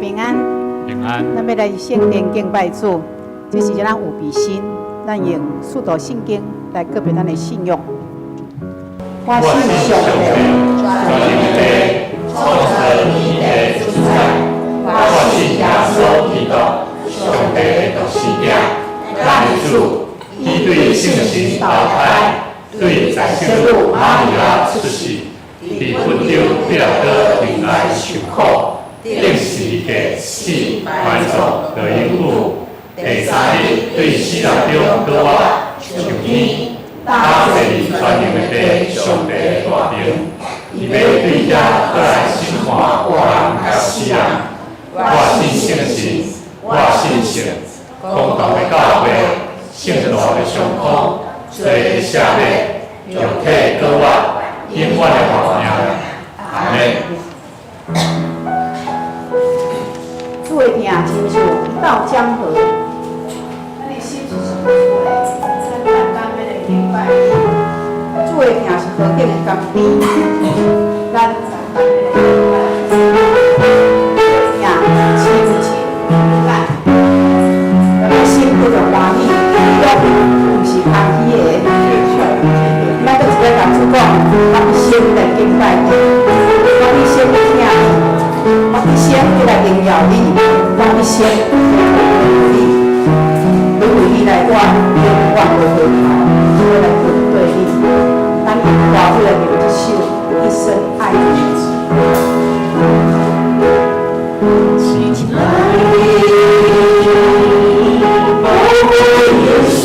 平安。平安。咱欲來聖殿敬拜主，這時陣咱預備心，咱用使徒信經來告白咱的信仰。我信上帝，全能的創造天地主宰，我信耶穌基督，上帝的獨生子，咱的主，伊對聖神投胎，對在聖女瑪利亞出世，佇本丟彼拉多廷內受苦，釘十字架死埋葬落陰府，第三日對死人中閣活，上天，搭坐佇全能的父上帝的大爿，伊欲對遐閣來審判活人佮死人。我信聖神，我信聖公同的教會，聖徒的相通，罪的赦免，肉體的復活，永遠的活命。阿們。主的疼親像一道江河，咱的心是上主的，咱單單欲來敬拜伊。主的疼是何等的甘甜，咱單單欲來敬拜。疼深深咱，咱心得著歡喜，毋是空虛的。咱閣一擺共主講，我一生來敬拜你，我一生欲疼你，我一生欲來榮耀你，我一生欲來你。因為你來我永遠無回頭，我來跟隨你。咱用歌來念這首《一生愛你》。親愛的寶貝耶穌，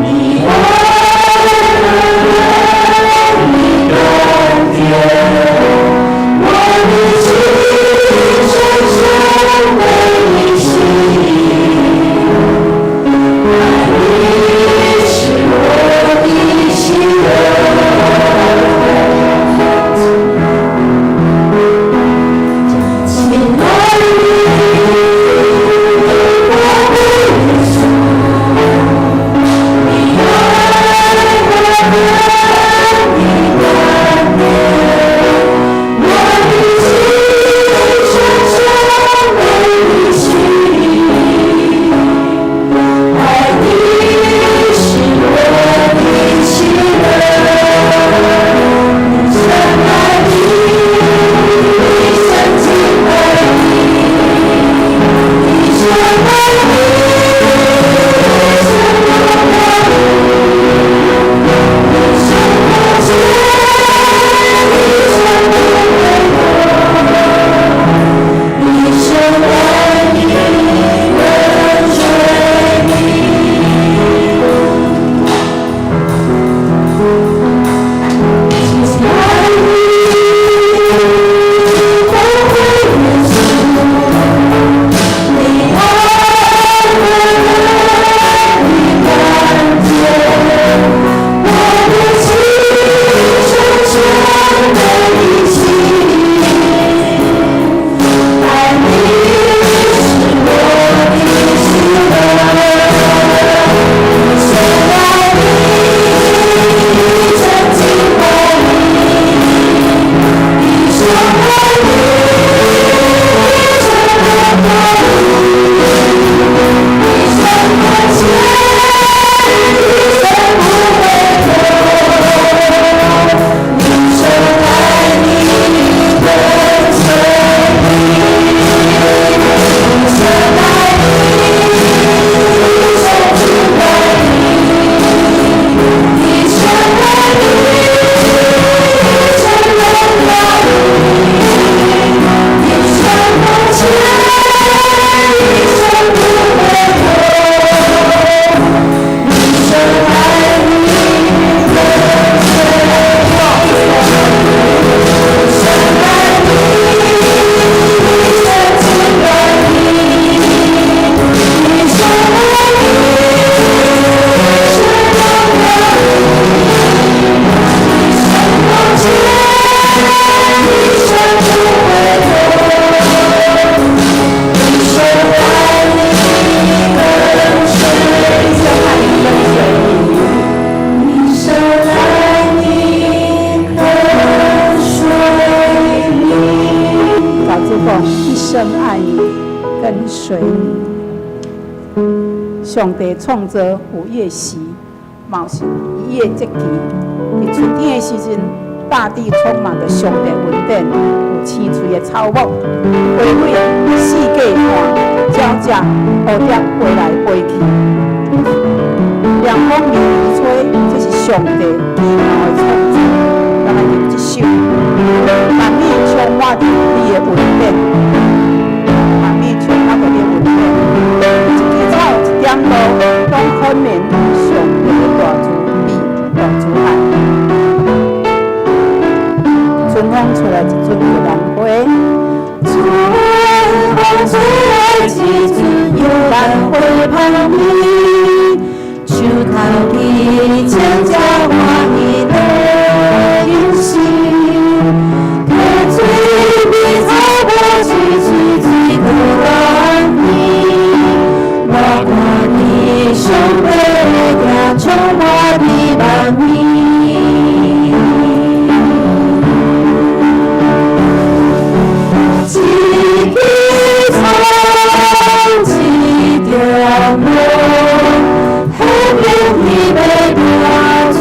你愛的甘甜，我的心深深被你吸引，愛你是我的喜樂。上帝創造有伊的時，嘛是伊的節期。佇春天的時陣，大地充滿著上帝恩典，有青翠的草木，花蕊四界看，鳥隻蝴蝶飛來飛去，涼風微微吹，這是上帝奇妙的創造。咱來唱這首，萬米充滿著你的恩典，萬米充滿著你的恩典，一枝草，一點露，攏顯明上帝的大慈悲、大慈愛。春風吹來一陣玉蘭花，春風吹來一陣玉蘭花香味，樹頭起青才歡喜的吟詩，溪水邊草木翠翠水閣甘甜，我看見上帝的疼充滿佇萬米。一枝草，一點露，顯明彼欲大慈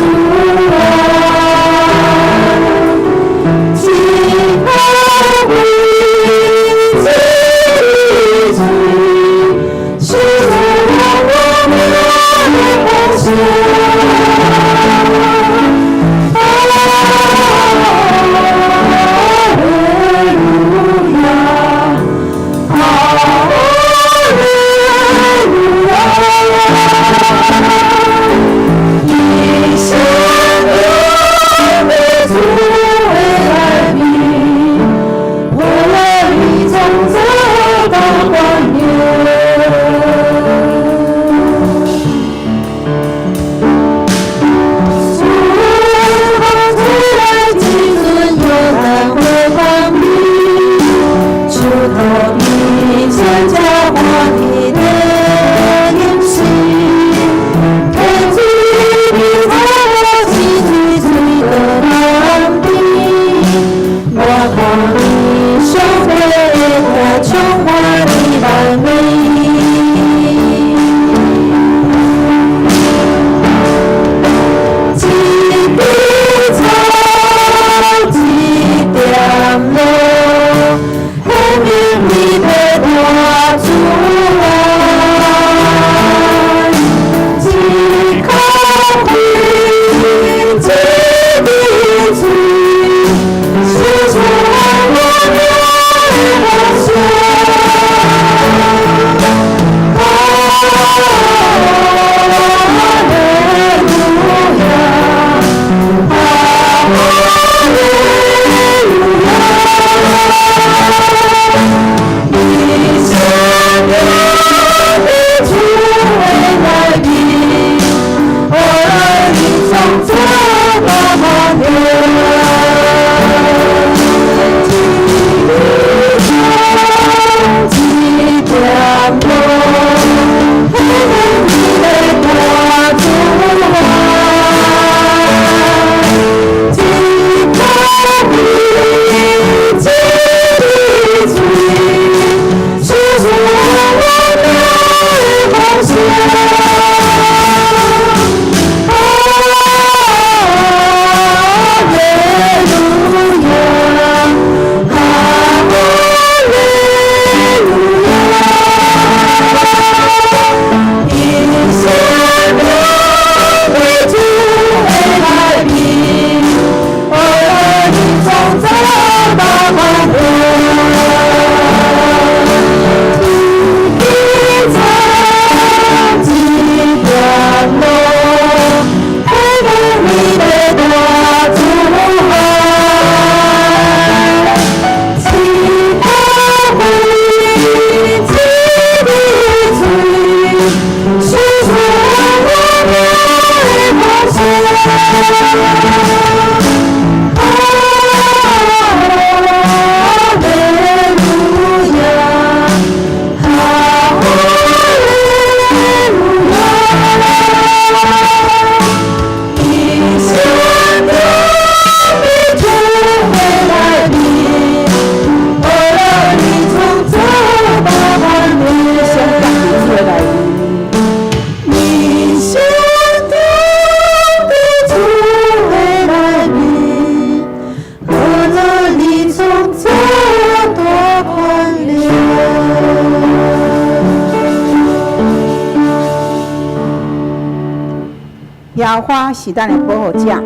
和華是咱的保護者，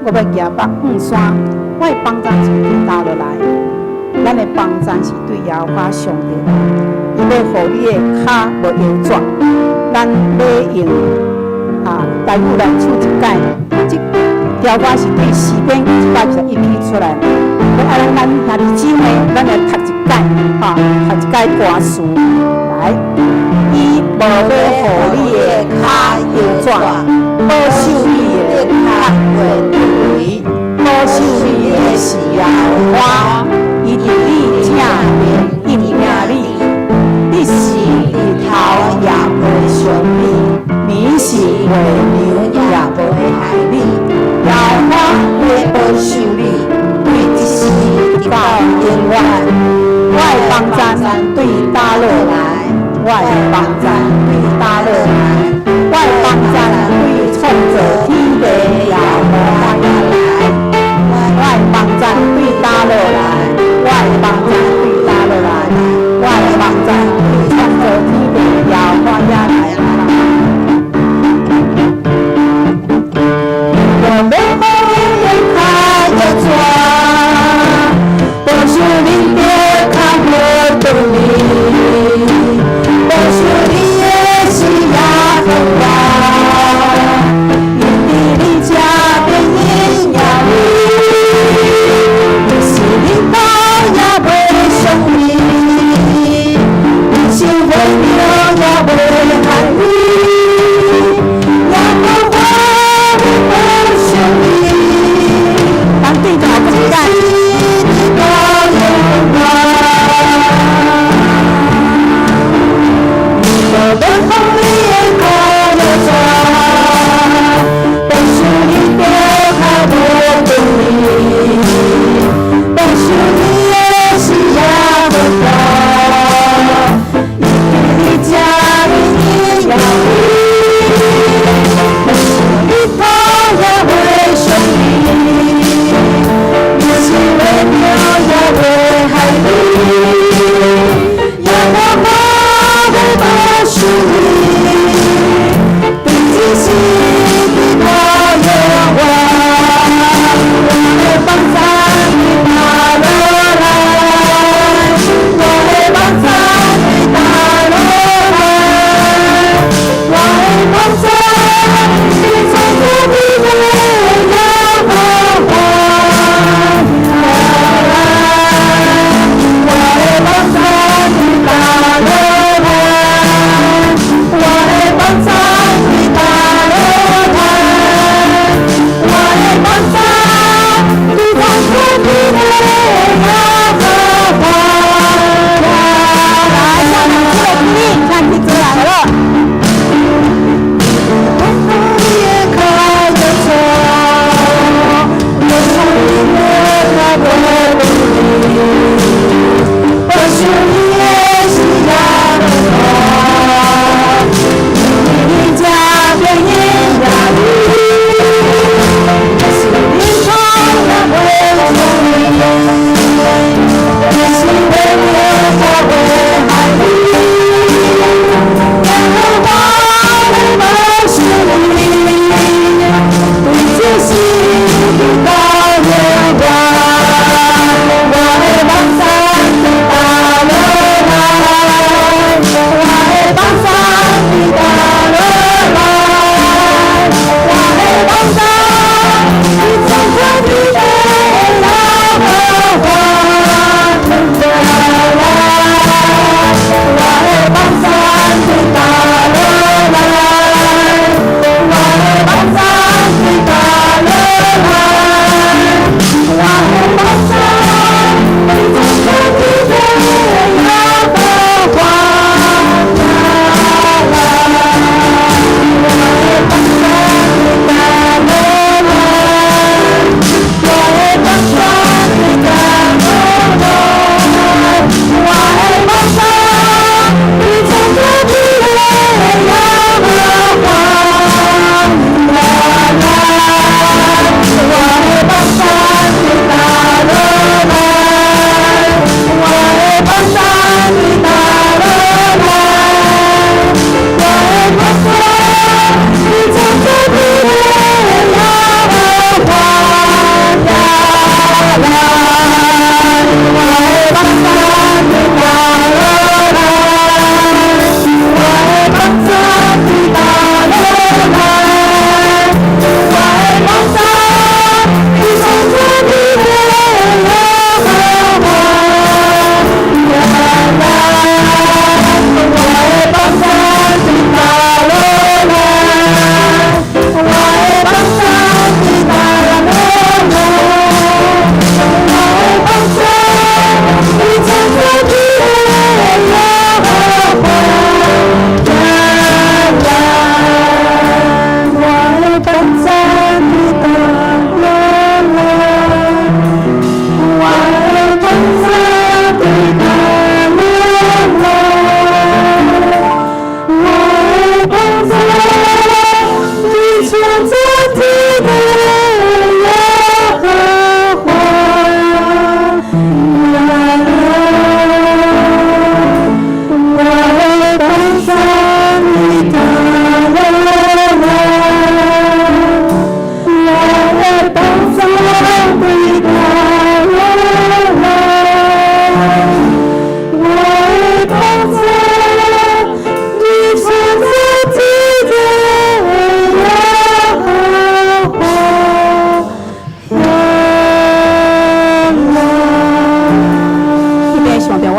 我欲行北向山，我的幫贊是對佗落來？咱的幫贊是對耶和華上帝來，伊欲予你的跤無搖折。咱欲用啊台語來唱一擺，這條歌是對詩篇121篇出來。啊，咱兄弟姊妹，咱來讀一擺，哈，讀一擺歌詞來。伊無欲予你的跤搖折，保守你的腳袂跌位，保守你的是耶和華，伊佇你正面應允你，你是日頭也袂傷你，暝時月娘也袂害你。耶和華會保守你，對這時直到永遠。我的幫贊對佗落來？我的幫贊對佗落來？我的幫贊對創造天地耶和華來？我的幫贊對佗落來？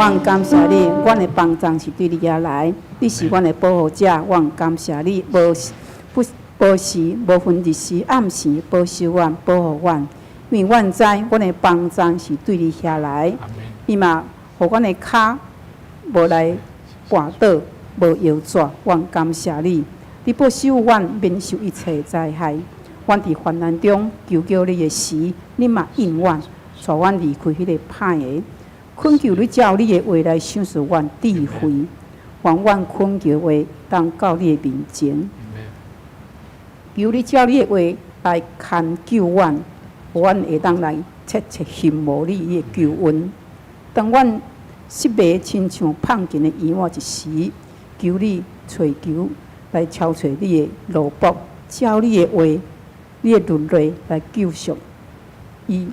阮感謝你，阮的幫贊是對你遐來，你是阮的保護者，阮感謝你，無不無時無分日時暗時保守阮、保護阮，因為阮知阮的幫贊是對你遐來，你嘛予阮的跤無來絆倒、無搖折，阮感謝你，你保守阮免受一切災害。阮佇患難中求叫你的時，你嘛應阮，帶阮離開彼個歹的。懇求你照你的話來賞賜阮智慧，願阮懇求話當到你的面前。求你照你的話來牽救阮，予阮會當來切切欣慕你的救恩。當阮失迷親像胖近的嬰仔一時，求你揣求來敲揣你的奴僕，照你的話、你的律例來救贖伊，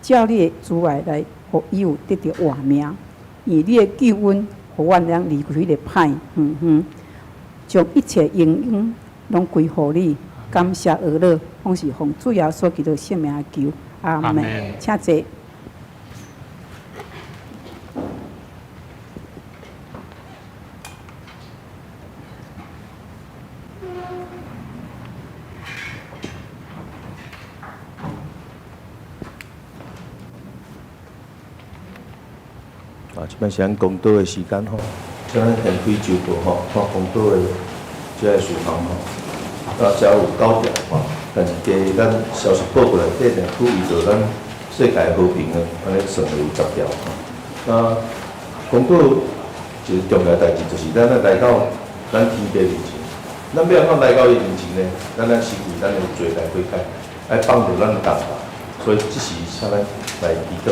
照你的慈愛來。予伊有得著活命，以你的救恩，予阮通離開彼个歹遠遠，將一切榮耀攏歸予你，感謝阿樂，攏是奉主耶穌基督聖名求，阿門。請坐。啊，這擺是咱講道的時間吼，請咱現開周報吼，看講道的這个事項吼。啊，遮有九條吼，但是加咱消息報過來，底定區為著咱世界和平的，按呢算有10條吼。啊，講道一个重要代誌，就是咱愛來到咱天父面前。咱欲按怎來到伊面前呢？咱愛先為咱的罪來悔改，愛放掉咱的重擔。所以這時請咱來祈禱，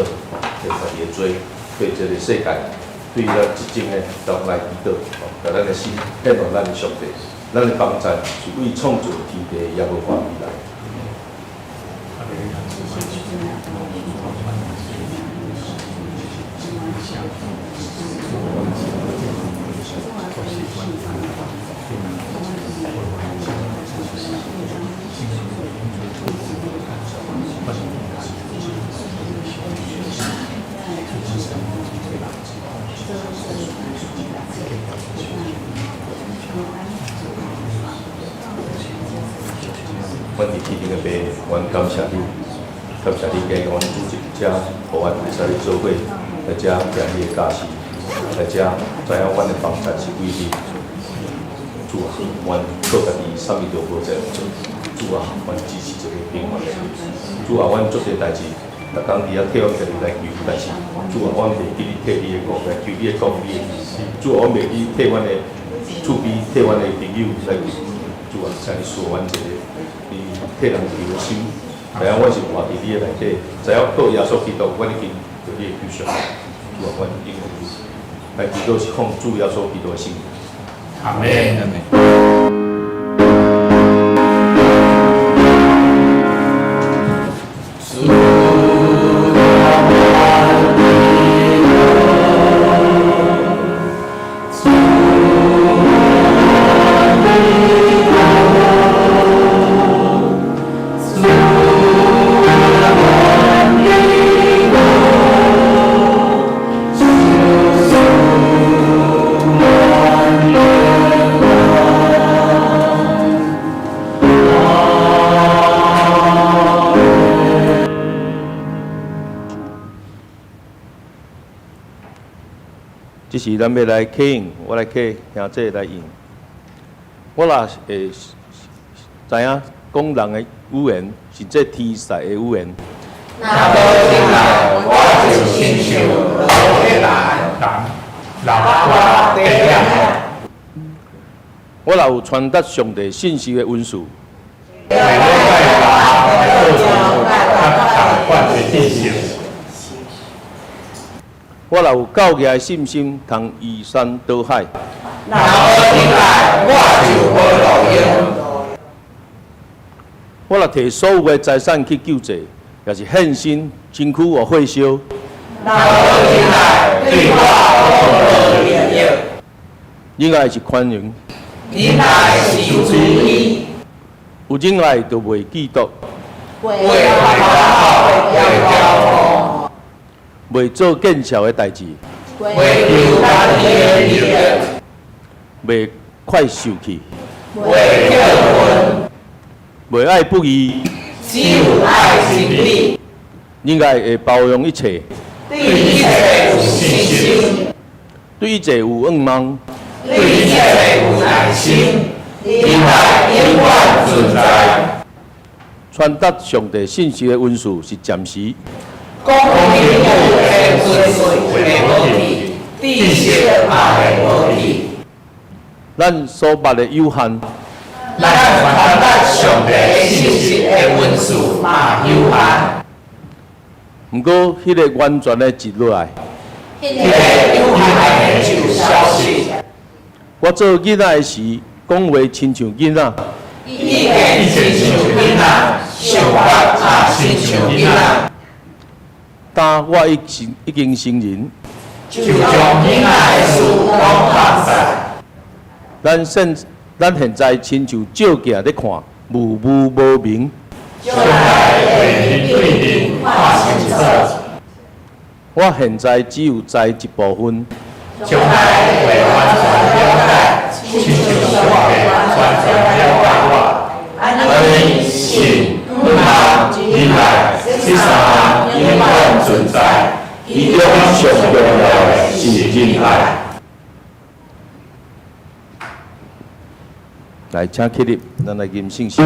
為家己的罪。對這个世界，對咱執政的，都來祈禱，共咱的心獻予咱的上帝，咱的幫贊是為創造天地的耶和華而來。阮佇天頂的父，阮感謝你，感謝你加予阮組織遮，予阮會使來做伙來遮行你的教示，來遮知影阮的幫贊是為你。主啊，阮靠家己啥物都無才能做。主啊，阮只是一个平凡的人。主啊，阮足濟代誌，逐工佇遐替阮家己來求，但是主啊，阮袂記你替你的國來求你的國，你的義。主啊，阮袂記替阮的厝邊、替阮的朋友來求。主啊，請你賜阮一個你替人求的心，知影阮是活佇你的內底，知影靠耶穌基督，阮已經得你的救贖。主啊，阮永遠來祈禱是奉主耶穌基督的聖名。阿門。這時咱欲來刻印，我來刻兄弟來印。我若會知影講人的語言，甚至天使的語言。若無仁愛，我就親像鑼的人，人人我若有傳達上帝信息的恩賜，我若有教義的信心，通移山倒海。若無仁愛，我就無路用。我若提所有的財產去救濟，也是獻身身軀予火燒。若無仁愛，對我無利益。仁愛是寬容。仁愛是慈悲。有仁愛就袂嫉妒。袂骄傲，袂骄傲。袂做見笑的代誌。袂袂求家己的利益，袂快受氣，袂激憤，袂愛不義，只有愛真理，忍愛會包容一切，對一切有信心，對一切有盼望，對一切有耐心，忍耐永遠存在。傳達上帝信息的恩賜是暫時，講言語的恩賜會無去，知識嘛會無去。咱所捌的有限，咱傳達上帝信息的恩賜嘛有限，毋過彼个完全的一落來，彼个有限的就消失。我做囡仔的時，講話親像囡仔，意見親像囡仔，想法也親像囡仔，當我已經成人，就將囡仔的事攏放散。咱現在親像照鏡咧看，霧霧無明。將來會面對面看清楚，我現在只有知一部分，將來會完全了解，親像上帝完全了解我。按呢信、盼望、忍耐，這三項永遠存在。其中上重要的是忍耐。來，請起立，咱來吟聖詩。請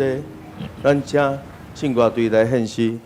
坐，咱請聖歌隊來獻詩。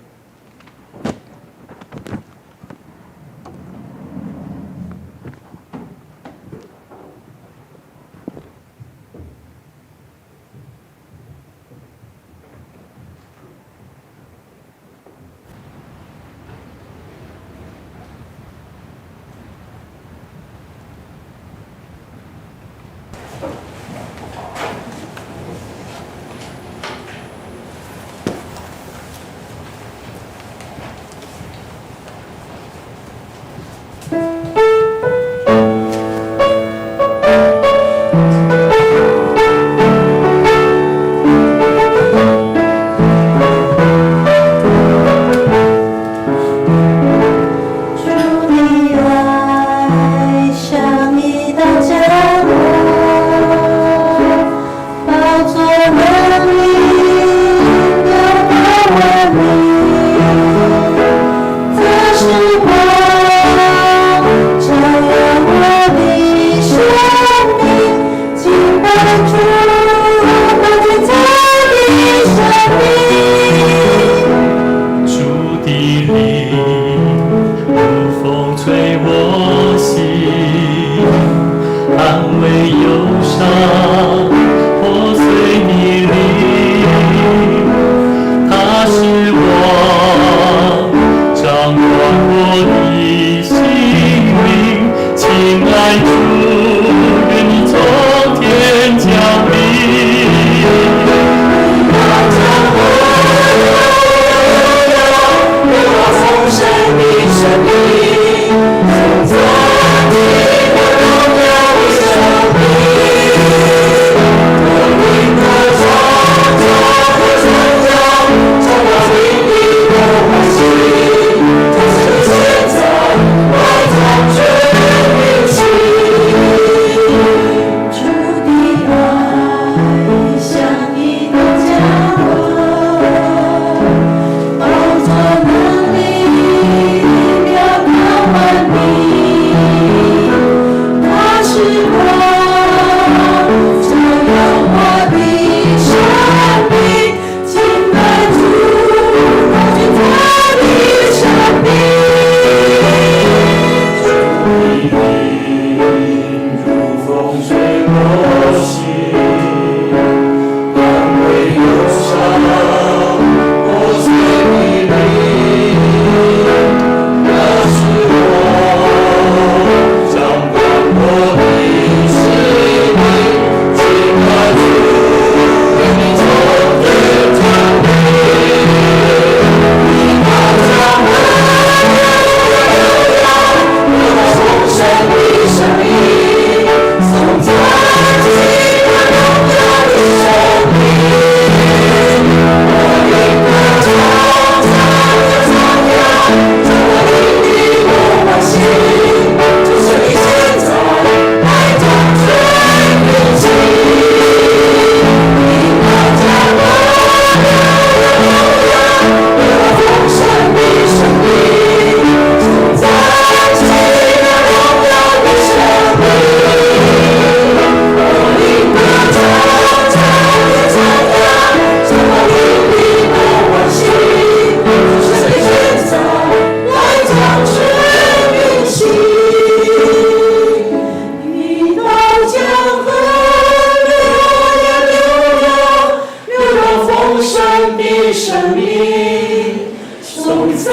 颂赞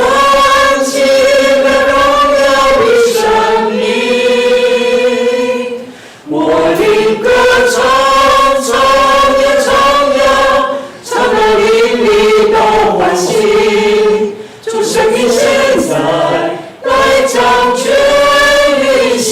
奇妙荣耀的生命。我灵歌唱，唱呀唱呀，唱到灵里都欢喜。主圣灵现在来掌权运行。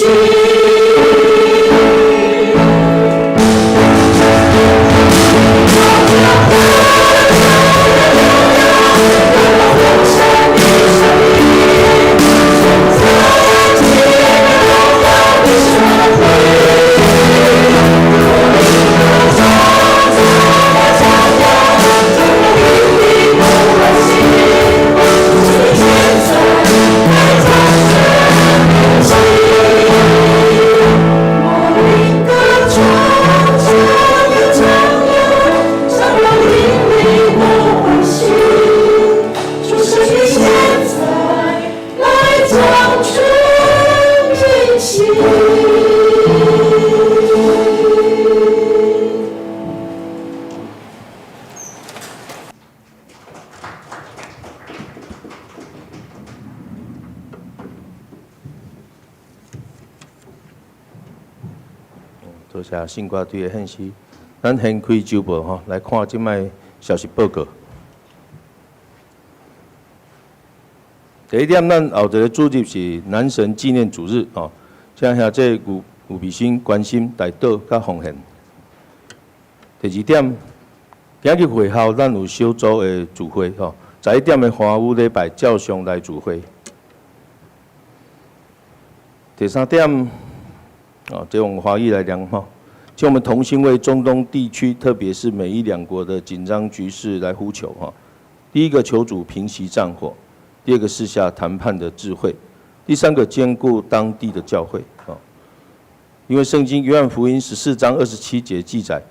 我灵歌唱，唱呀唱呀，唱到灵里都欢喜。主圣灵现在来掌权运行。多谢圣歌队的献诗，咱掀开周报吼，来看这摆消息报告。第一点，咱后一个主日是男神纪念主日哦，请兄弟预预备心、关心、代祷佮奉献。第二点，今日会后咱有小组的聚会吼，11点的华语礼拜照常来聚会。第三点，哦，这用华语来讲吼，请我们同心为中东地区，特别是美伊两国的紧张局势来呼求哈。第一个，求主平息战火；第二个，赐下谈判的智慧；第三个，坚固当地的教会啊。因为圣经约翰福音14章27节记载，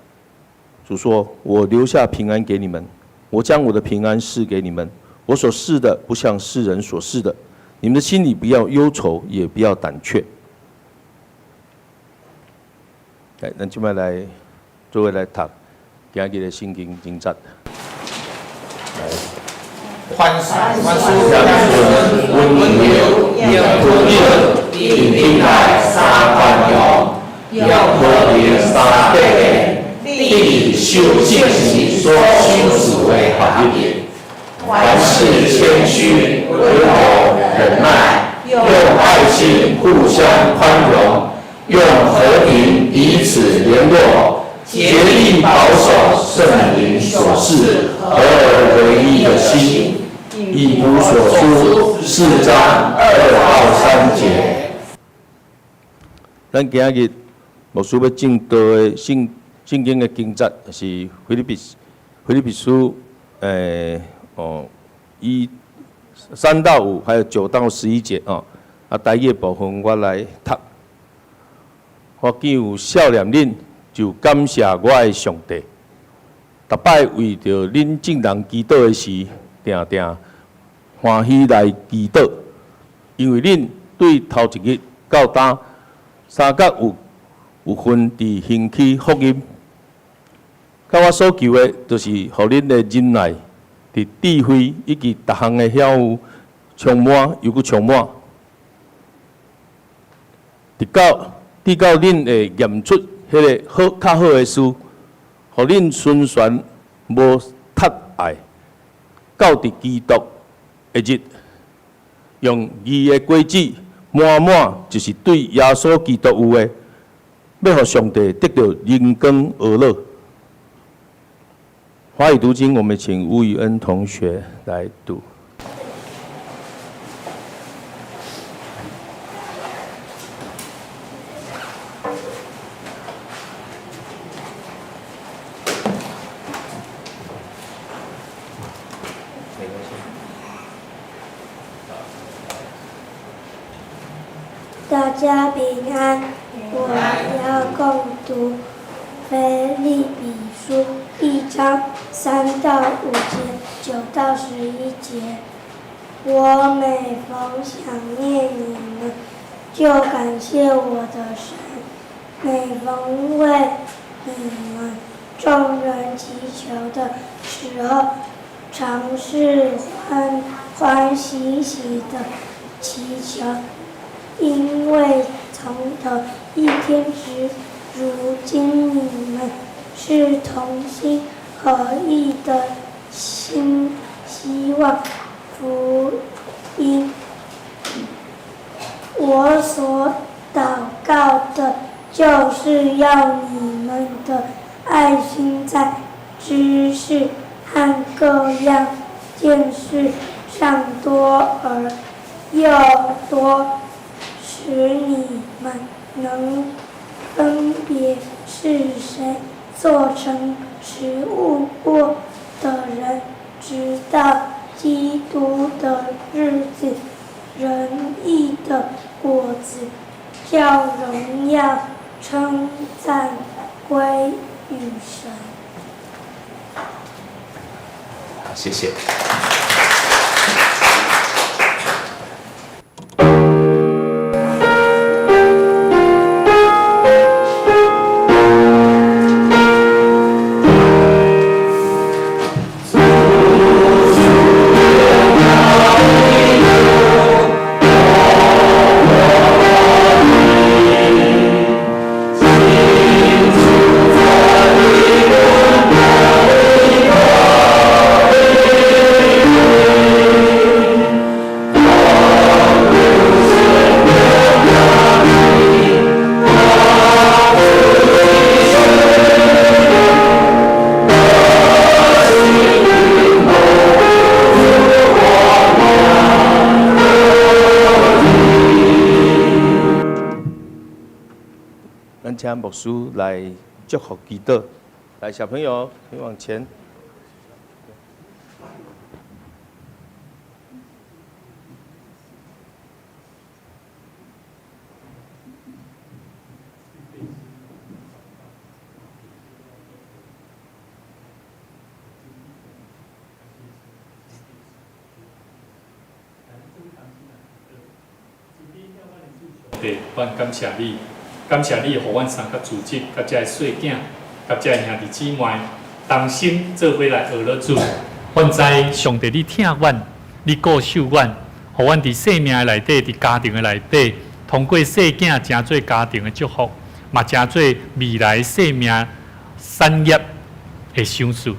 主说：“我留下平安给你们，我将我的平安赐给你们。我所赐的不像世人所赐的，你们的心里不要忧愁，也不要胆怯。”来，咱这摆来，做伙来读今日的圣经经节。来，凡事凡事谦逊、温柔、用忍，忍耐三宽容，用和平三格言，伫守正时所守持的法律。凡事谦虚、温柔、忍耐，用爱心互相宽容，用和平彼此联络，竭力保守圣灵所赐合而为一的心。以弗所书4章2到3节。咱今日牧师欲证道的圣经的经节是腓立比书，1、3到5，还有9到11节哦。啊，台语的部分我来读。我见有少念恁，就感谢我的上帝。逐摆为著恁众人祈禱的時，定定歡喜來祈禱，因為恁對頭一日到今，三角有份佇興起福音。佮我所求的，就是予恁的忍耐，佇智慧以及逐項的曉諭充滿，猶閣充滿。直到恁會驗出彼个好較好的事，予恁純全無窒礙，到佇基督的日，用義的果子滿滿，就是對耶穌基督有的，欲予上帝得著榮光呵咾。華語讀經，我們請吳宇恩同學來讀。大家平安，我要共讀腓立比書1章3到5節，9到11節。我每逢想念你們，就感謝我的神；每逢為你們眾人祈求的時候，常是歡歡喜喜的祈求，因為從頭一天直如今，你們是同心合意的心，希望福音。我所禱告的，就是要你們的愛心在知識和各樣見識上多而又多，使你們能分別是誰，做成食物過的人，直到基督的日子，仁義的果子叫榮耀稱讚歸於神。好，謝謝。咱請牧師來祝福祈禱。來，小朋友，你往前。對，阮感謝你，感謝你，予阮三個組織，佮遮个細囝，佮遮个兄弟姊妹，同心做伙來學了主。阮知上帝你疼阮，你顧守阮，予阮佇生命的內底，佇家庭的內底，通過細囝成做家庭的祝福，嘛成做未來生命產業的賞賜。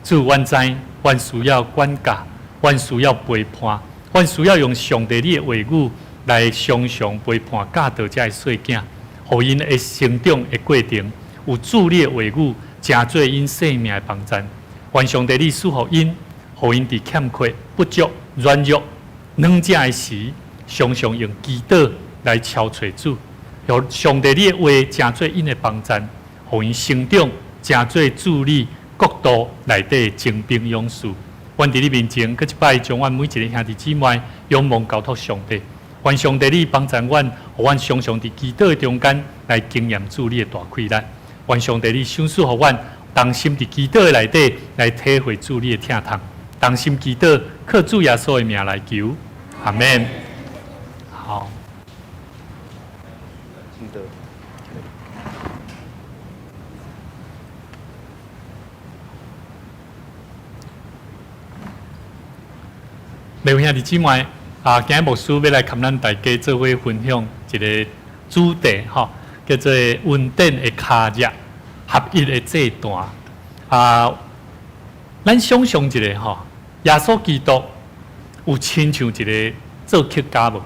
主，阮知，阮需要管教，阮需要陪伴，阮需要用上帝你的話語來常常陪伴教導遮个細囝，予𪜶的成長的過程有主你的話語，成做𪜶生命的幫助。願上帝你賜予𪜶，予𪜶佇欠缺、不足、軟弱兩者的時，常常用祈禱來敲揣主，予上帝你的話成做𪜶的幫助，予𪜶成長成做主你國度內底的精兵勇士。阮佇你面前，閣一擺將阮每一個兄弟姊妹仰望交託上帝。願上帝你幫助阮，予阮常常佇祈禱的中間來經驗主你的大氣力。願上帝你賞賜予阮，同心佇祈禱的內底來體會主你的疼痛，同心祈禱，靠主耶穌的名來求，阿們。好。各位兄弟姊妹，啊，今日牧師欲來共咱大家做伙分享一個主題，吼，叫做恩典的跤跡，合一的祭壇。啊，咱想像一下，吼，耶穌基督有親像一個作曲家無？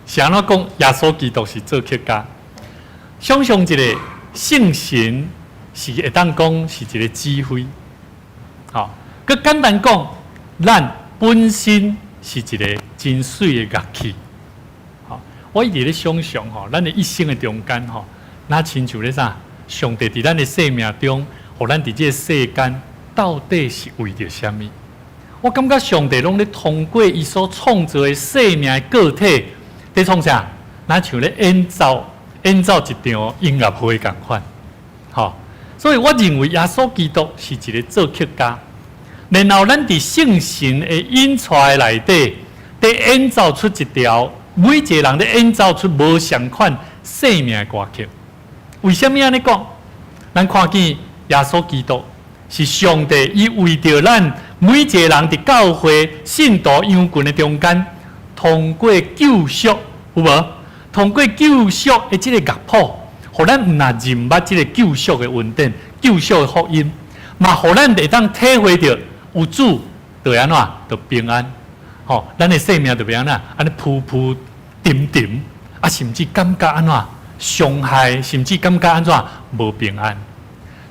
是按怎講？耶穌基督是作曲家。想像一下，聖神是會當講是一個指揮，吼，閣簡單講，咱本身是一個真媠的樂器，吼！我一直咧想像吼，咱的一生的中間吼，若親像咧啥？上帝佇咱的生命中，予咱佇這個世間，到底是為著啥物？我感覺上帝攏咧通過伊所創造的生命的個體，佇創啥？若像咧演奏演奏一場音樂會仝款，吼！所以我認為耶穌基督是一個作曲家。然後咱佇聖神的引帶內底，佇演奏出一條每一個人咧演奏出無仝款生命的歌曲。為啥物按呢講？咱看見耶穌基督是上帝，伊為著咱每一个人佇教會信徒羊群的中間，通過救贖，有無？通過救贖的這个樂譜，予咱毋但認捌這个救贖的恩典、救贖的福音，嘛予咱會當體會著有主就會按怎？就平安。吼，咱的生命就袂按怎？按呢浮浮沉沉，啊，甚至感覺按怎？傷害，甚至感覺按怎？無平安。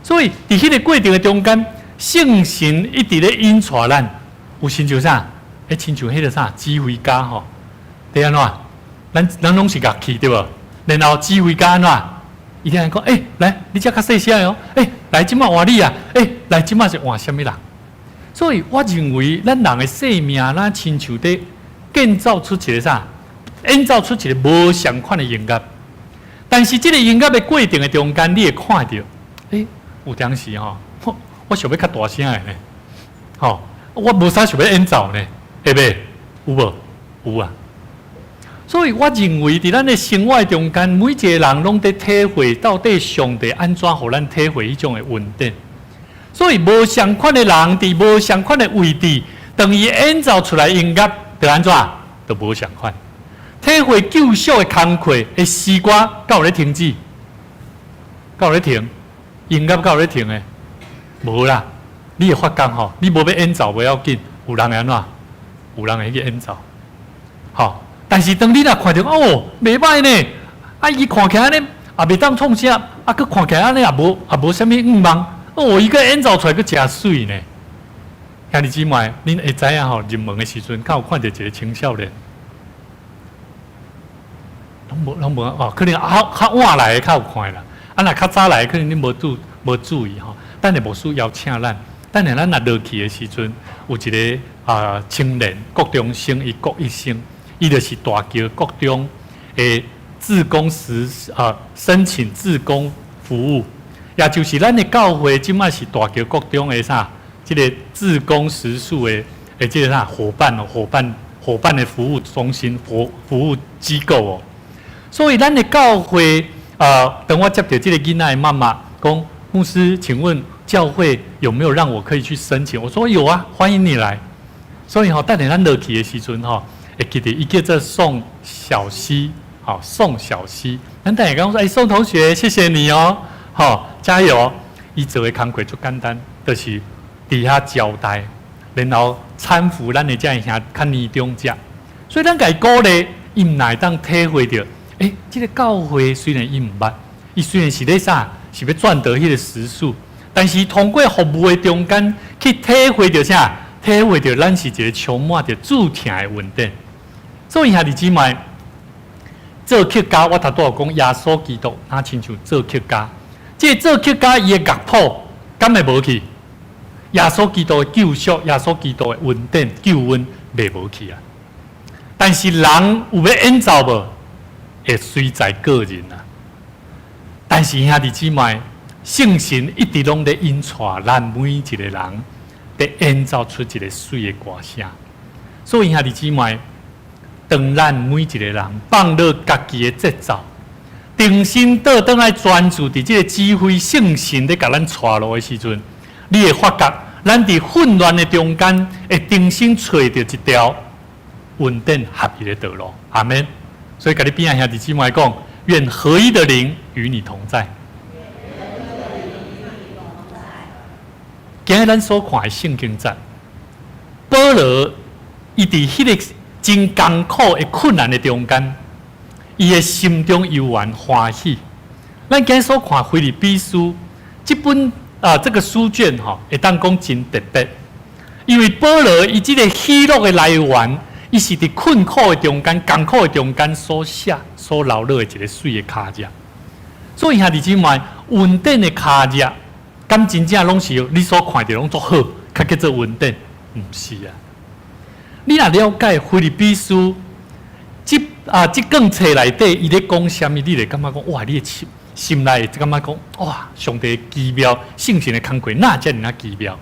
所以，佇彼个過程的中間，聖神一直咧引帶咱，有親像啥？欸，親像彼个啥指揮家吼，佇按怎？咱攏是樂器對無？然後指揮家按怎？伊聽講，欸，來，你遮較細聲哦，欸，來，這擺換你啊，欸，來，這擺是換啥物人？所以，我認為咱人的生命，咱親像佇建造出一个啥？演奏出一个無仝款的音樂。但是，這个音樂的過程的中間，你會看著，欸，有當時吼，我想欲較大聲的呢，吼，我無啥想欲演奏呢，會袂？有無？有啊。所以我認為，佇咱的生活中間，每一个人攏佇體會到底上帝按怎予咱體會彼種的恩典。所以無仝款的人，佇無仝款的位置，當伊演奏出來音樂，就按怎？就無仝款。體會救贖的工課的詩歌，敢有咧停止？敢有咧停？音樂敢有咧停的？無啦。你會發覺吼，你無欲演奏無要緊，有人會按怎？有人會去演奏。吼，但是當你若看著哦，袂䆀呢，啊，伊看起來按呢，也袂當創啥，啊，閣看起來按呢也無也無啥物願望，哦，伊閣演奏出來閣誠媠呢。兄弟姊妹，恁會知影吼？入門的時陣，敢有看著一个青少年？攏無攏無哦，可能較較晚來的較有看啦。啊，若較早來的，可能恁無注意吼。等下牧師邀請咱，等下咱若落去的時陣，有一个啊青年國中生，伊國一生，伊就是大橋國中的志工時啊申請志工服務，也就是咱的教會這擺是大橋國中的啥？這个志工時數的這个啥夥伴哦，夥伴的服務中心、服務機構哦。所以咱的教會啊，等我接著這个囡仔的媽媽講，牧師，請問教會有沒有讓我可以去申請？我說有啊，歡迎你來。所以吼，等下咱落去的時陣吼，會記得伊叫做宋小希，好，宋小希。咱等下講說，欸，宋同學，謝謝你哦，好，加油。伊做的工課足簡單，就是佇遐招待，然後攙扶咱的這兄較年長者。所以咱共伊鼓勵，伊毋會當體會著，欸，這个教會雖然伊毋捌，伊雖然是咧啥，是欲賺得彼个時數，但是通過服務的中間去體會著啥？體會著咱是一个充滿著主疼的恩典。所以兄弟姊妹，作曲家，我頭拄仔講耶穌基督，若親像作曲家，這个作曲家伊的樂譜敢會無去？耶穌基督的救贖，耶穌基督的恩典、救恩袂無去啊！但是人有欲演奏無？會隨在個人啊。但是兄弟姊妹，聖神一直攏咧引帶咱每一个人，佇演奏出一个媠的歌聲。所以兄弟姊妹，當咱每一个人放落家己的節奏，重新倒轉來專注佇這个指揮聖神咧共咱帶路的時陣，你會發覺，咱佇混亂的中間，會重新揣著一條穩定合一的道路。阿們。所以，共你邊仔兄弟姊妹講，願合一的靈與你同在。今日咱所看的聖經節，保羅伊佇彼个真艱苦的困難的中間，伊的心中猶原歡喜。咱今日所看腓立比書這本啊，這个書卷吼，會當講真特別，因為保羅伊這个喜樂的來源，伊是佇困苦的中間、艱苦的中間所寫、所留落的一个媠的跤跡。所以兄弟姊妹，恩典的跤跡，敢真正攏是你所看著攏足好，較叫做恩典？毋是啊！你若了解腓立比書這啊這卷冊內底，伊咧講啥物，你會感覺講哇，你的心心內會感覺講哇，上帝奇妙，聖神的工課哪遮爾仔奇妙？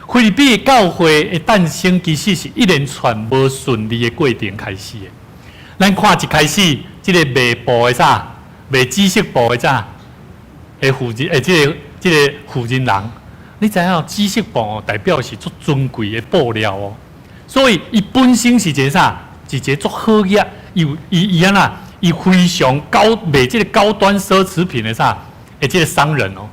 腓立比的教會的誕生，其實是一連串無順利的過程開始的。咱看一開始，這个賣布的啥，賣紫色布的啥的婦人，這个這个婦人人，你知影紫色布哦，代表是足尊貴的布料哦，所以伊本身是一个啥？是一個足好額，伊有伊伊按怎？伊非常高賣這個高端奢侈品的啥？的這個商人哦。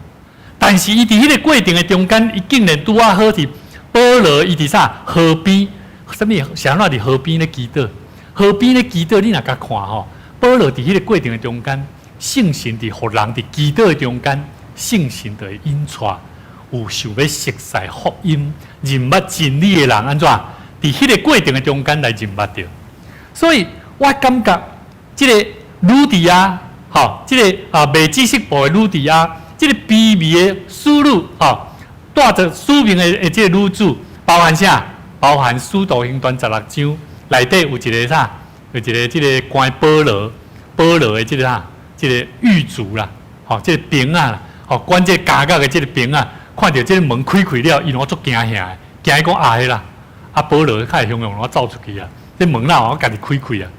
但是伊佇彼個過程的中間，伊竟然拄仔好佇保羅伊佇啥河邊？啥物？是按怎佇河邊咧祈禱？河邊咧祈禱，你若共看吼，保羅佇彼個過程的中間，聖神佇予人佇祈禱的中間，聖神就會引帶有想欲熟似福音、認捌真理的人按怎？佇彼個過程的中間來認捌著。所以我感覺這個呂底亞，吼，這個啊賣紫色布的呂底亞，這個卑微的使女，吼，帶著使命的這個女子，包含啥？包含使徒行傳16章內底有一個啥？有一個這個關保羅，保羅的這個啥？這個獄卒啦，吼，這個兵仔啦，吼，管這個監獄的這個兵仔，看著這個門開開了，伊攏足驚嚇的，驚伊講啊彼啦，啊保羅較會雄雄攏走出去啊，這門哪有家己開開啊？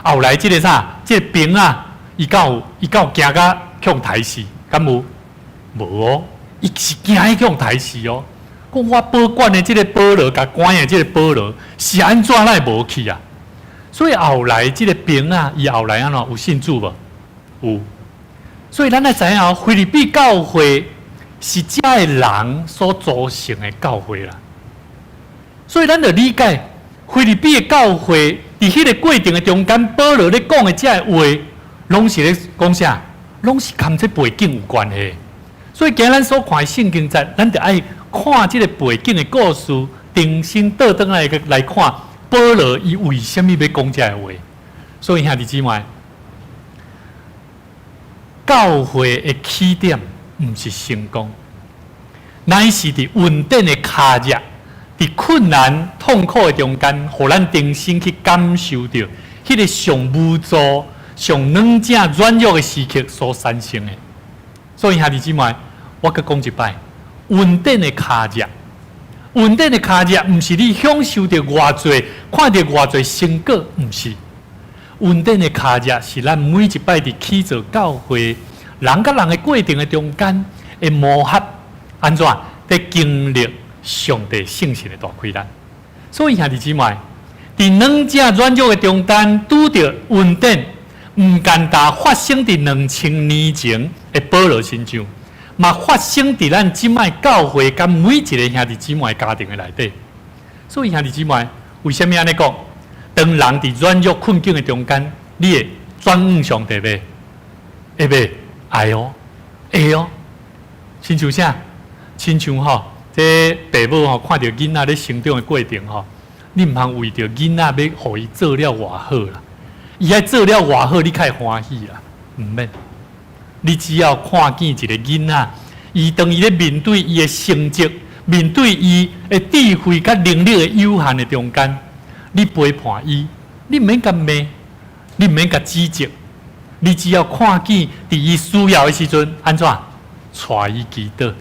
後來這個啥？這個兵仔，伊敢有伊敢有驚甲去予刣死？敢有？無哦，伊是驚伊去予刣死哦。講我保管的這個保羅，共關的這個保羅是按怎來無去啊？所以後來這個兵仔，伊後來按怎有信主無？有。所以咱來知影哦，腓立比教會是這个人所組成的教會啦。所以咱著理解腓立比的教會佇彼個過程的中間，保羅咧講的這個話，攏是咧講啥？攏是佮這背景有關係。所以今咱所看的聖經節，咱著愛看這個背景的故事，重新倒轉來來看保羅伊為啥物欲講這个話。所以兄弟姊妹，教會的起點毋是成功，乃是佇恩典的跤跡，佇困難痛苦的中間，予咱重新去感受著彼个上無助、上軟正軟弱的時刻所產生的。所以兄弟姊妹，我閣講一擺，恩典的跤跡，恩典的跤跡，毋是你享受著偌濟，看著偌濟成果，毋是。恩典的跤跡是咱每一擺佇起造教會，人佮人的過程的中間的磨合，按怎佇經歷上帝聖神的大氣力。所以兄弟姊妹，佇軟正軟弱的中間拄著恩典，毋單單發生佇2000年前的保羅身上，嘛發生佇咱這擺教會佮每一个兄弟姊妹家庭的內底。所以兄弟姊妹，為啥物按呢講？當人佇軟弱困境的中間，你會轉向上帝袂？會袂？會哦，會哦。親像啥？親像吼，這爸母吼看著囡仔咧成長的過程吼，你毋通為著囡仔欲予伊做了偌好啦，伊愛做了偌好，你較會歡喜啦，毋免。你只要看見一个囡仔，伊當伊咧面對伊的成績，面對伊的智慧佮能力的有限的中間，你陪伴伊，你毋免共罵，你毋免共指責，你只要看見佇伊需要的時陣，按怎帶伊祈禱。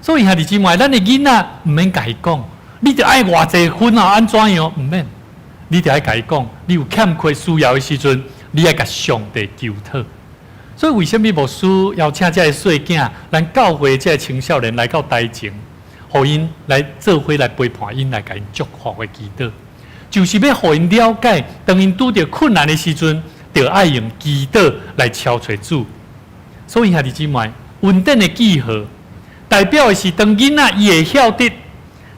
所以兄弟姊妹，咱的囡仔毋免共伊講，你著愛偌濟分啊，按怎樣？毋免，你著愛共伊講，你有欠缺需要的時陣，你愛共上帝求討。所以為啥物牧師邀請這个細囝，咱教會這个青少年來到台前，予𪜶來做伙來陪伴𪜶，來共𪜶祝福的祈禱，就是欲予𪜶了解，當𪜶拄著困難的時陣，著愛用祈禱來敲揣主。所以兄弟姊妹，恩典的記號，代表的是當囡仔伊會曉得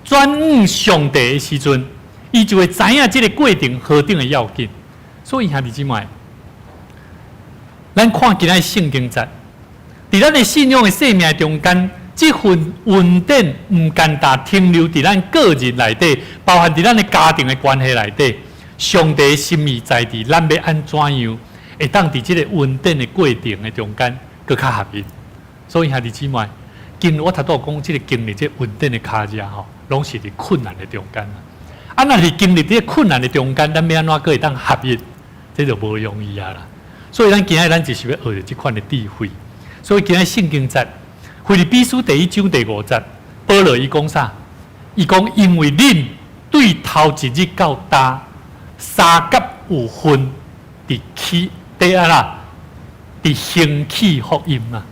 轉向上帝的時陣，伊就會知影這个過程何等的要緊。所以兄弟姊妹，咱看今仔聖經節，佇咱的信仰的生命中間，這份恩典毋單單停留佇咱個人內底，包含佇咱的家庭的關係內底。上帝心意在佇咱欲按怎樣，會當佇這个恩典的過程的中間，閣較合一。所以兄弟姊妹，經我頭拄講，這个經歷這恩典的跤跡吼，攏是佇困難的中間。啊，若是經歷佇困難的中間，咱欲按怎閣會當合一？這就無容易啊啦。所以咱今仔咱就是欲學著這款的智慧。所以今仔聖經節，腓立比書第一章第五節，保羅伊講啥？伊講因為恁對頭一日到今，相佮有份佇起佇按怎，佇興起福音啊。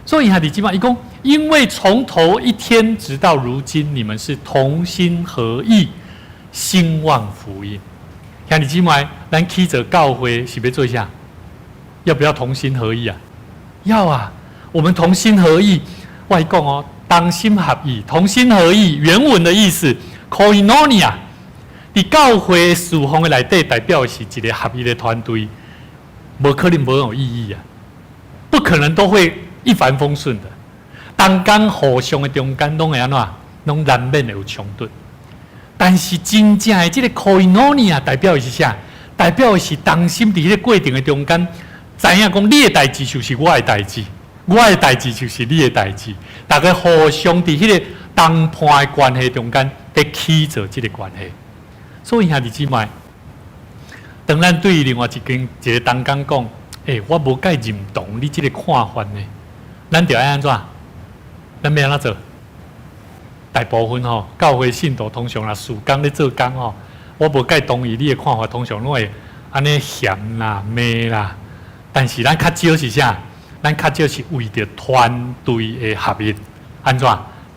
所以兄弟姊妹，伊講因為從頭一天直到如今，你們是同心合意興旺福音。兄弟姊妹，咱起造教會是欲做啥？要不要同心合意啊？要啊！我們同心合意，我講哦，同心合意，同心合意，原文的意思，koinonia，佇教會事奉的內底，代表的是一個合一的團隊，無可能無有異議啊，不可能都會一帆風順的。同工互相的中間，攏會按怎？攏難免會有衝突。但是真正的這個 koinonia 代表的是啥？代表的是同心佇彼個過程的中間，知影講你的代誌就是我的代誌，我的代誌就是你的代誌。大家互相佇彼個同伴的關係中間，佇起造這個關係。所以兄弟姊妹，當咱對另外一間一個同工講，欸，我無蓋認同你這個看法呢，咱著愛按怎？咱欲按怎做？大部分吼，教會信徒通常若事工咧做工吼，我無蓋同意你的看法，通常攏會按呢嫌啦、罵啦。但是咱較少是啥？咱較少是為著團隊的合一，按怎？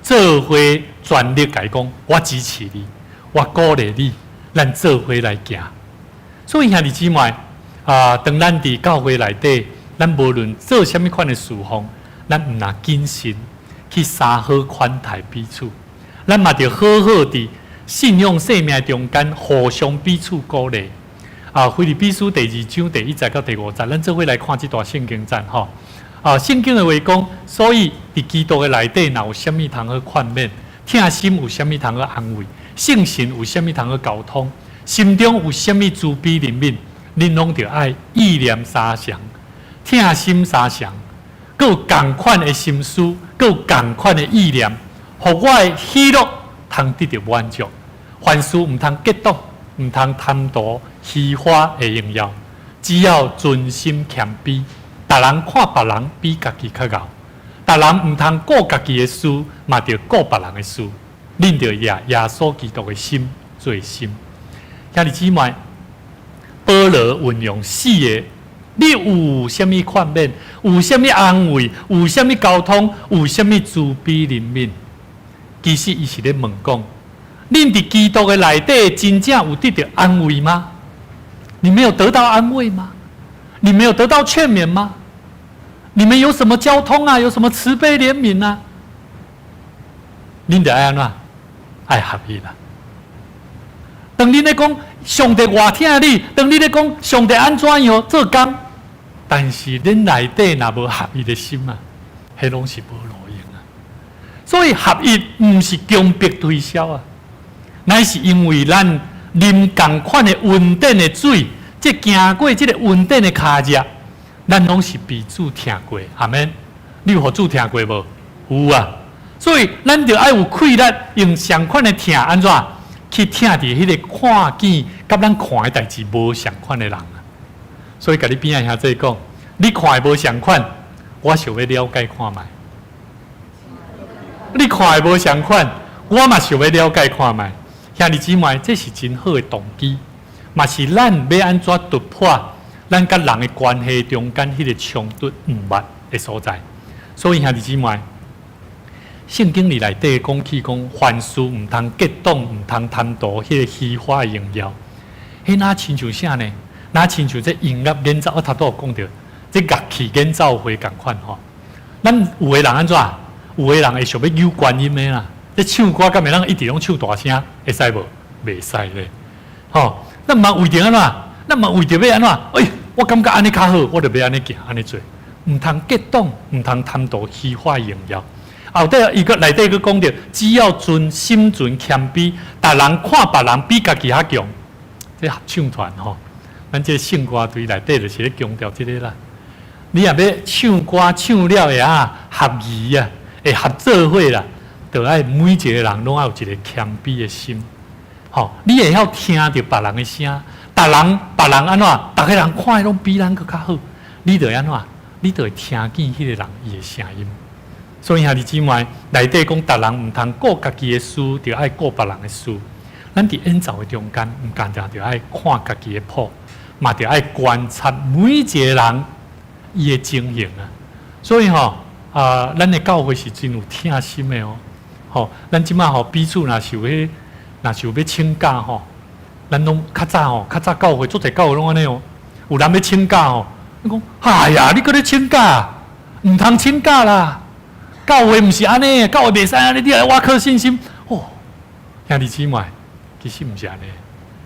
做伙全力共伊講，我支持你，我鼓勵你，咱做伙來行。所以兄弟姊妹啊，當咱佇教會內底，咱無論做啥物款的事奉，咱毋若謹慎去相好款待彼此，咱嘛著好好佇信仰生命中間互相彼此鼓勵。啊，腓立比書第二章第一節到第五節，咱做伙來看這段聖經節吼。啊，聖經的話講，所以佇基督的內底，若有啥物通好勸勉，疼心有啥物通好安慰，聖神有啥物通好交通，心中有啥物慈悲憐憫，恁攏著愛意念相仝，疼心相仝，閣有仝款的心思，閣有仝款的意念，予我的喜樂通得著滿足。凡事毋通結黨，毋通貪圖虛華的榮耀，只要存心謙卑，逐人看別人比家己較𠢕，逐人毋通顧家己的事，嘛著顧別人的事。恁著以耶穌基督的心做心。兄弟姊妹，保羅運用四個，你有啥物勸勉？有啥物安慰？有啥物交通？有啥物慈悲憐憫？其實伊是咧問講：恁佇基督的內底真正有得著安慰嗎？你沒有得到安慰嗎？你沒有得到勸勉嗎？你們有什麼交通啊？有什麼慈悲憐憫啊？恁著愛按怎？愛合一啦。當恁咧講上帝偌疼你，當你咧講上帝按怎樣做工，但是恁內底若無合一的心啊，彼攏是無路用啊。所以合一毋是強迫推銷啊，乃是因為咱啉仝款的恩典的水，這行過這個恩典的跤跡，咱攏是被主疼過，阿們。你有予主疼過無？有啊。所以咱著愛有氣力，用相款的疼，按怎去疼著彼個看見佮咱看的代誌無相款的人啊。所以共你邊仔兄弟講，你看的無相款，我想欲了解看覓。你看的無相款，我嘛想欲了解看覓。兄弟姊妹，這是真好的動機，嘛是咱欲按怎突破咱佮人的關係中間彼個衝突毋捌的所在。所以兄弟姊妹，聖經裡內底講起講，凡事毋通結黨，毋通貪圖彼個虛華的榮耀。彼若親像啥呢？若親像這音樂演奏，我頭拄有講著，這樂器演奏會仝款吼。咱有的人按怎？有的人會想欲扭關音的啦。這唱歌敢會當一直攏唱大聲？會使無？袂使咧。吼，咱嘛為著按怎？咱嘛為著欲按怎？欸，我感覺按呢較好，我就欲按呢行，按呢做。毋通結黨，毋通貪圖虛華榮耀。後底伊閣內底閣講著，只要存心存謙卑，逐人看別人比家己較強。這合唱團吼，咱這聖歌隊內底就是咧強調這個啦。你若欲唱歌唱了會啊合宜啊，會合做伙啦，著愛每一個人攏愛有一個謙卑的心。吼，你會曉聽著別人的聲，逐人別人按怎，逐个人看的攏比咱閣較好，你著按怎？你著會聽見彼個人伊的聲音。所以兄弟姊妹，內底講，逐人毋通顧家己的事，著愛顧別人的事。咱佇演奏的中間，毋干焦著愛看家己的譜，嘛著愛觀察每一個人伊的情形啊。所以吼，啊，咱的教會是真有疼心的哦。吼，咱這馬吼彼此若是有彼，若是有欲請假吼，咱攏較早吼，較早教會足濟教會攏按呢哦。有人欲請假吼，你講，哎呀，你閣咧請假，毋通請假啦。教會毋是按呢，教會袂使按呢，你愛倚靠信心。哦，兄弟姊妹，其實毋是按呢，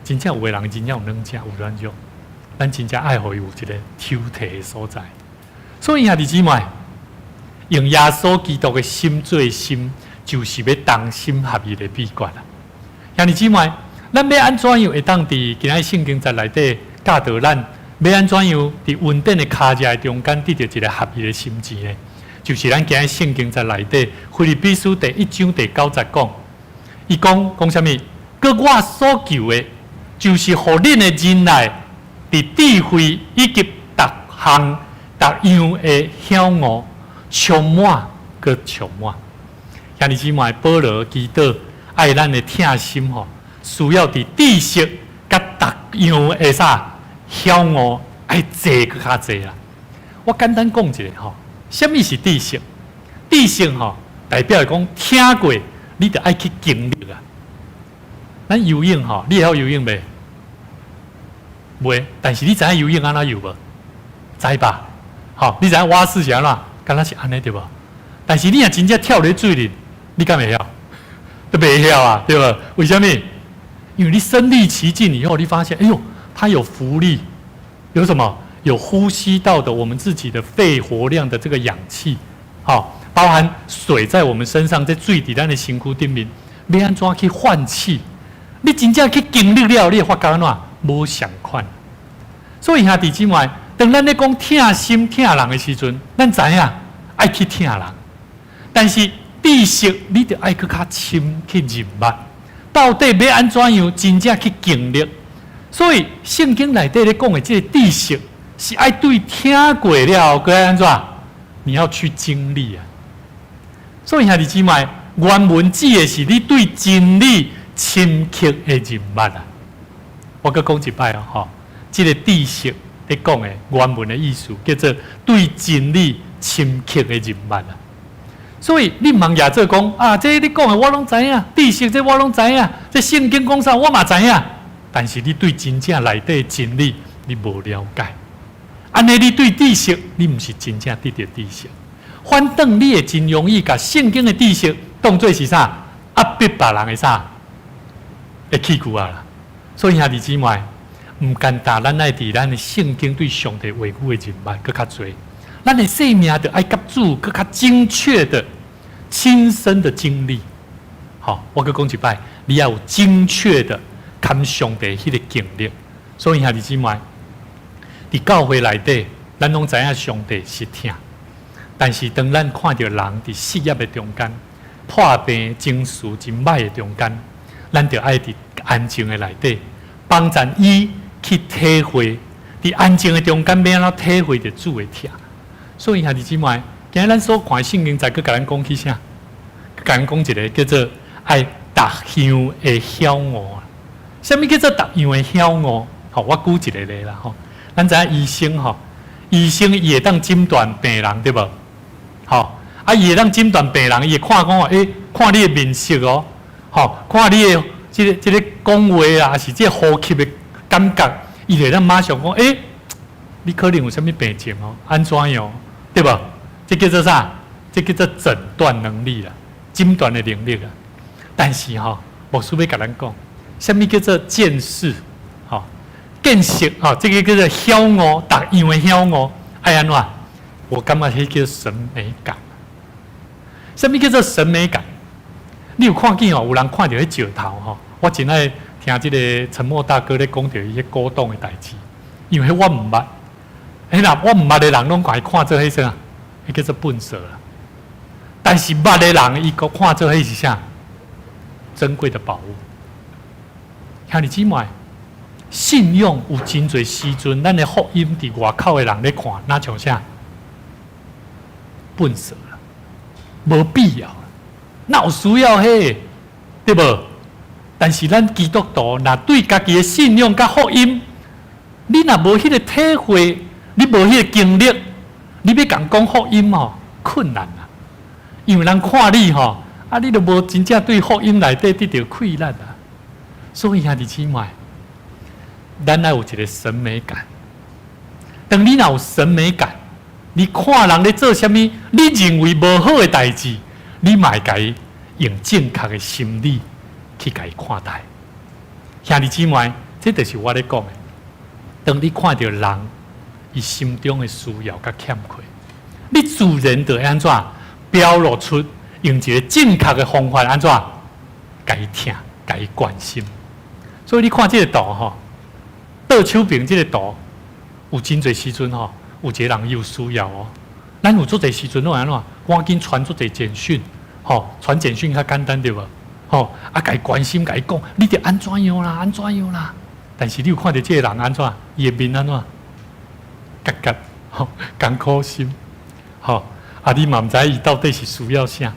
真正有的人真正有軟弱，有軟弱，咱真正愛予伊有一個抽提的所在。所以兄弟姊妹，用耶穌基督的心做心，就是欲同心合意的秘訣啦。兄弟姊妹，咱欲按怎樣會當佇今仔聖經節內底教導咱，欲按怎樣佇恩典的跤跡的中間得著一個合一的心志呢？就是咱今仔聖經節內底，腓立比書第一章第九節講，伊講講啥物？閣我所求的，就是予恁的忍耐，佇智慧以及逐項逐樣的曉悟，充滿閣充滿。兄弟姊妹，保羅祈禱愛咱的疼心吼，需要佇知識佮逐樣的啥曉悟愛濟閣較濟啦。我簡單講一下吼，啥物是知識？知識吼，代表講聽過，你著愛去經歷啊。咱游泳吼，你會曉游泳袂？袂，但是你知影游泳按怎游無？知吧？吼，你知影蛙式是按怎？敢若是按呢對無？但是你若真正跳入水裡，你敢會曉？都袂曉啊，對無？為啥物？因為你身歷其境以後，你發現，哎喲，它有浮力，有什麼？有呼吸道的我們自己的肺活量的這個氧氣，好，包含水在我們身上，在水佇咱的身軀頂面，欲按怎去換氣？你真正去經歷了，你會發覺按怎無相仝。所以兄弟姊妹，當咱咧講疼心疼人的時陣，咱知影愛去疼人，但是知識你著愛閣較深去認捌，到底欲按怎樣真正去經歷。所以聖經內底咧講的這個知識，是愛對聽過了，閣愛按怎？你要去經歷啊！所以兄弟姊妹，原文指的是你對真理深刻的認捌啊！我閣講一擺哦，吼，這個知識咧講的原文的意思叫做對真理深刻的認捌啊！所以你毋通也做講啊，這你講的我攏知影，知識這我攏知影，這聖經講啥我嘛知影，但是你對真正內底真理你無了解。按呢，你對知識，你毋是真正得著知識，反轉你會真容易共聖經的知識當做是啥壓迫別人的啥的器具啊啦。所以兄弟姊妹，毋簡單，咱愛佇咱的聖經對上帝話語的認捌閣較濟，咱的生命著愛佮主閣較精確的親身的經歷。好，我閣講一擺，你要有精確的佮上帝彼個經歷。所以兄弟姊妹，佇教會內底，咱攏知影上帝是疼，但是當咱看著人佇失業的中間、破病、情緒真歹的中間，咱著愛佇安靜的內底幫贊伊去體會，佇安靜的中間，欲按怎體會著主的疼。所以兄弟姊妹，今仔咱所看聖經再閣共咱講起啥？共咱講一個叫做愛逐樣的曉悟。啥物叫做逐樣的曉悟？吼，我舉一個例啦，吼。咱知影醫生吼，醫生伊會當診斷病人對無？吼，啊，伊會當診斷病人，伊會看講欸，看你的面色哦，吼，看你的這個這個講話啊，抑是這個呼吸的感覺，伊會當馬上講，欸，你可能有啥物病症哦，按怎樣，對無？這叫做啥？這叫做診斷能力啦，診斷的能力啊。但是吼，牧師欲共咱講，啥物叫做見識？吼，見識吼，這個叫做曉悟，逐樣的曉悟，愛按怎？我感覺彼叫審美感。啥物叫做審美感？你有看見哦？有人看著彼石頭吼，我真愛聽這個陳默大哥咧講著伊彼古董的代誌，因為彼我毋捌。彼若我毋捌的人攏共伊看做彼啥？彼叫做糞埽啦。但是捌的人，伊閣看做彼是啥？珍貴的寶物。兄弟姊妹，信仰有真濟時陣，咱的福音佇外口的人咧看，若像啥？糞埽啦，無必要，哪有需要彼個？對無？但是咱基督徒若對家己的信仰佮福音，你若無彼個體會，你無彼個經歷，你欲共講福音哦，困難啊！因為人看你吼，啊，你都無真正對福音內底得著氣力啊。所以兄弟姊妹，咱愛有一個審美感。當你若有審美感，你看人咧做啥物，你認為無好的代誌，你嘛會共伊用正確的心理去共伊看待。兄弟姊妹，這就是我咧講的。當你看著人伊心中的需要佮欠缺，你自然就會按怎表露出用一個正確的方法按怎共伊疼、共伊關心。所以你看這個圖吼，倒手邊這個圖，有真濟時陣吼，有一個人伊有需要哦。咱有足濟時陣攏會按怎？趕緊傳足濟簡訊，吼，傳簡訊較簡單對無？吼，啊，共伊關心，共伊講，你著按怎樣啦，按怎樣啦。但是你有看著這個人按怎？伊的面按怎？結結，吼，艱苦心，吼，啊，你嘛毋知伊到底是需要啥？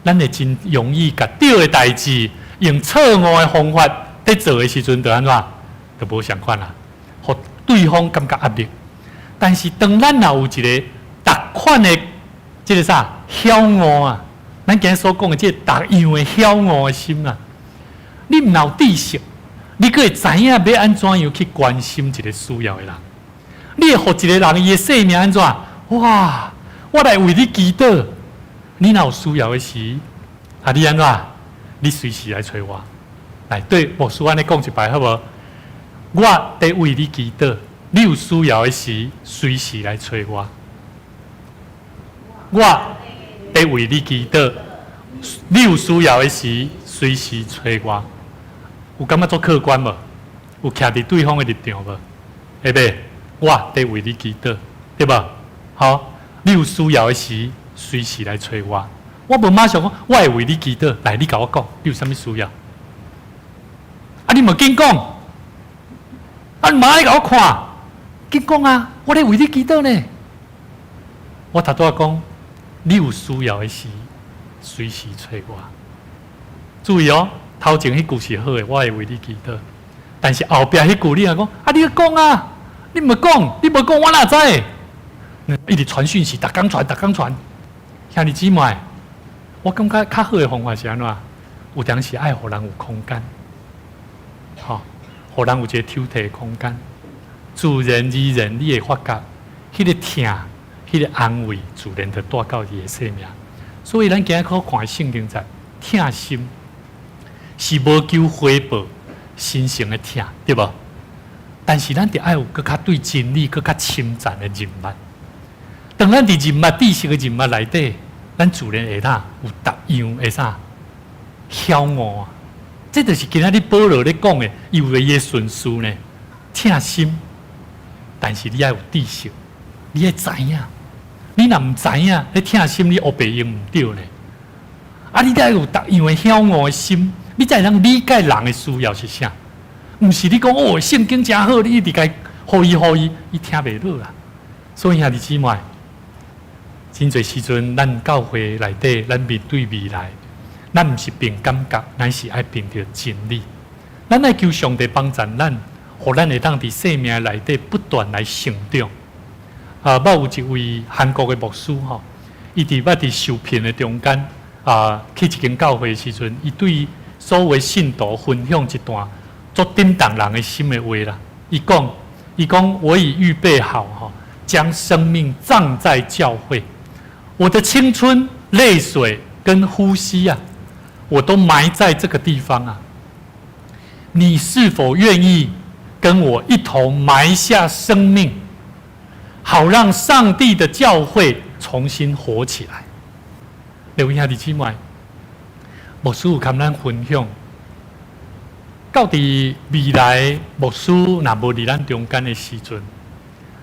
咱會真容易共對的代誌用錯誤的方法佇做的時陣，就按怎？就無相款啦，予對方感覺壓力。但是當咱若有一個特款的這個啥曉悟啊，咱今日所講的這個特樣的曉悟的心啊，你毋有知識，你閣會知影欲按怎樣去關心一個需要的人。你會予一個人伊的生命按怎？哇！我來為你祈禱。你若有需要的時，啊，你按怎？你隨時來揣我。來，對牧師按呢講一擺好無？我佇為你祈禱，你有需要的時，隨時來揣我。我佇為你祈禱，你有需要的時，隨時揣我。有感覺足客觀無？有徛佇對方的立場無？會袂？我佇為你祈禱，對無？好，你有需要的時，隨時來揣我。我無馬上講，我會為你祈禱。來，你共我講，你有啥物需要？啊，你毋緊講，啊，你馬來共我看，緊講啊！我咧為你祈禱呢。我頭拄仔講，你有需要的時，隨時揣我。注意哦，頭前彼句是好的，我會為你祈禱。但是後壁彼句你若講，啊，你講啊，你毋講，你無講，我哪知？一直傳訊息，逐工傳，逐工傳。兄弟姊妹，我感覺較好的方法是按怎？有當時愛予人有空間，吼，予人有一個抽屜的空間，自然而然你會發覺，彼個疼，彼個安慰，自然就帶到伊的生命。所以咱今日可看聖經在疼心，是無求回報、神聖的疼，對無？但是咱著愛有閣較對真理、閣較深層的認捌。當咱佇認捌知識的認捌內底，咱自然會當有特樣的啥曉悟啊！這就是今仔日保羅咧講的，伊有伊的順序呢。疼心，但是你愛有知識，你愛知影。你若毋知影，你疼心你烏白用毋對呢。啊，你愛有特樣的曉悟的心，你才會當理解人的需要是啥。毋是你講哦，聖經誠好，你一直共予伊予伊，伊聽袂落啦。所以兄弟姊妹，真濟時陣，咱教會內底，咱面對未來，咱毋是憑感覺，咱是愛憑著真理。咱愛求上帝幫助咱，予咱會當佇生命內底不斷來成長。啊，捌有一位韓國的牧師吼，伊佇捌佇受聘的中間啊，去一間教會的時陣，伊對所有的信徒分享一段足震動人的心的話啦。伊講，伊講我已預備好吼，將生命葬在教會，我的青春、淚水跟呼吸啊，我都埋在這個地方啊。你是否願意跟我一同埋下生命，好讓上帝的教會重新活起來？各位兄弟姊妹，牧師有共咱分享，到佇未來牧師若無佇咱中間的時陣，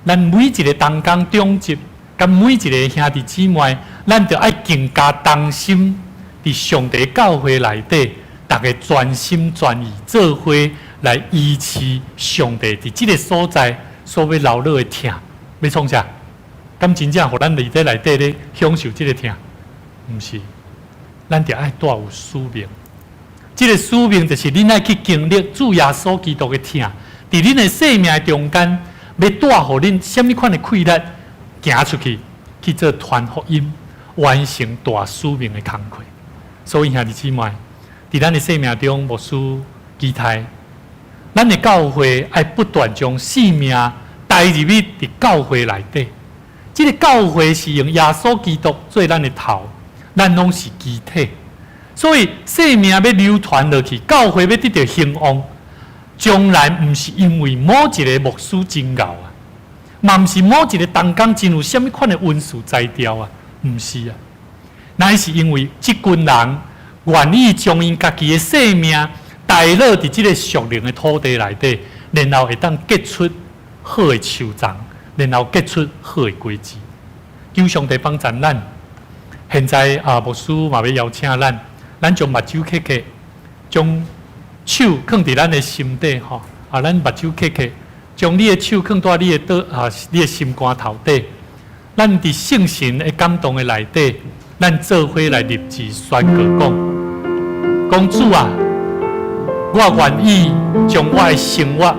咱每一個同工長執，佮每一個兄弟姊妹，咱就愛更加同心，佇上帝教會內底，逐家專心專意做伙來維持上帝佇這個所在所欲流落的疼，欲創啥？敢真正予咱佇這內底咧享受這個疼？毋是，咱著愛帶有使命。這個使命就是恁愛去經歷主耶穌基督的疼，佇恁的生命中間，欲帶予恁啥物款的氣力，行出去去做傳福音，完成大使命的工課。所以兄弟姊妹，佇咱的生命中，牧師期待，咱的教會愛不斷將生命帶入去佇教會內底。這个教會是用耶穌基督做咱的頭，咱攏是肢體。所以生命欲流傳落去，教會欲得著興旺，將來毋是因為某一个牧師真𠢕啊，嘛毋是某一个同工真有啥物款的恩賜才調啊，毋是啊，乃是因為這群人願意將𪜶家己的生命帶落佇這个屬靈的土地內底，然後會當結出好的樹欉，然後結出好的果子。求上帝幫助咱。現在啊，牧師嘛欲邀請咱，咱將目睭瞌瞌，將手囥佇咱的心底吼。啊，咱目睭瞌瞌，將你的手囥佇你的倒啊，你的心肝頭底。咱佇聖神的感動的內底，咱做伙來立志宣告講：講主啊，我願意將我的生活、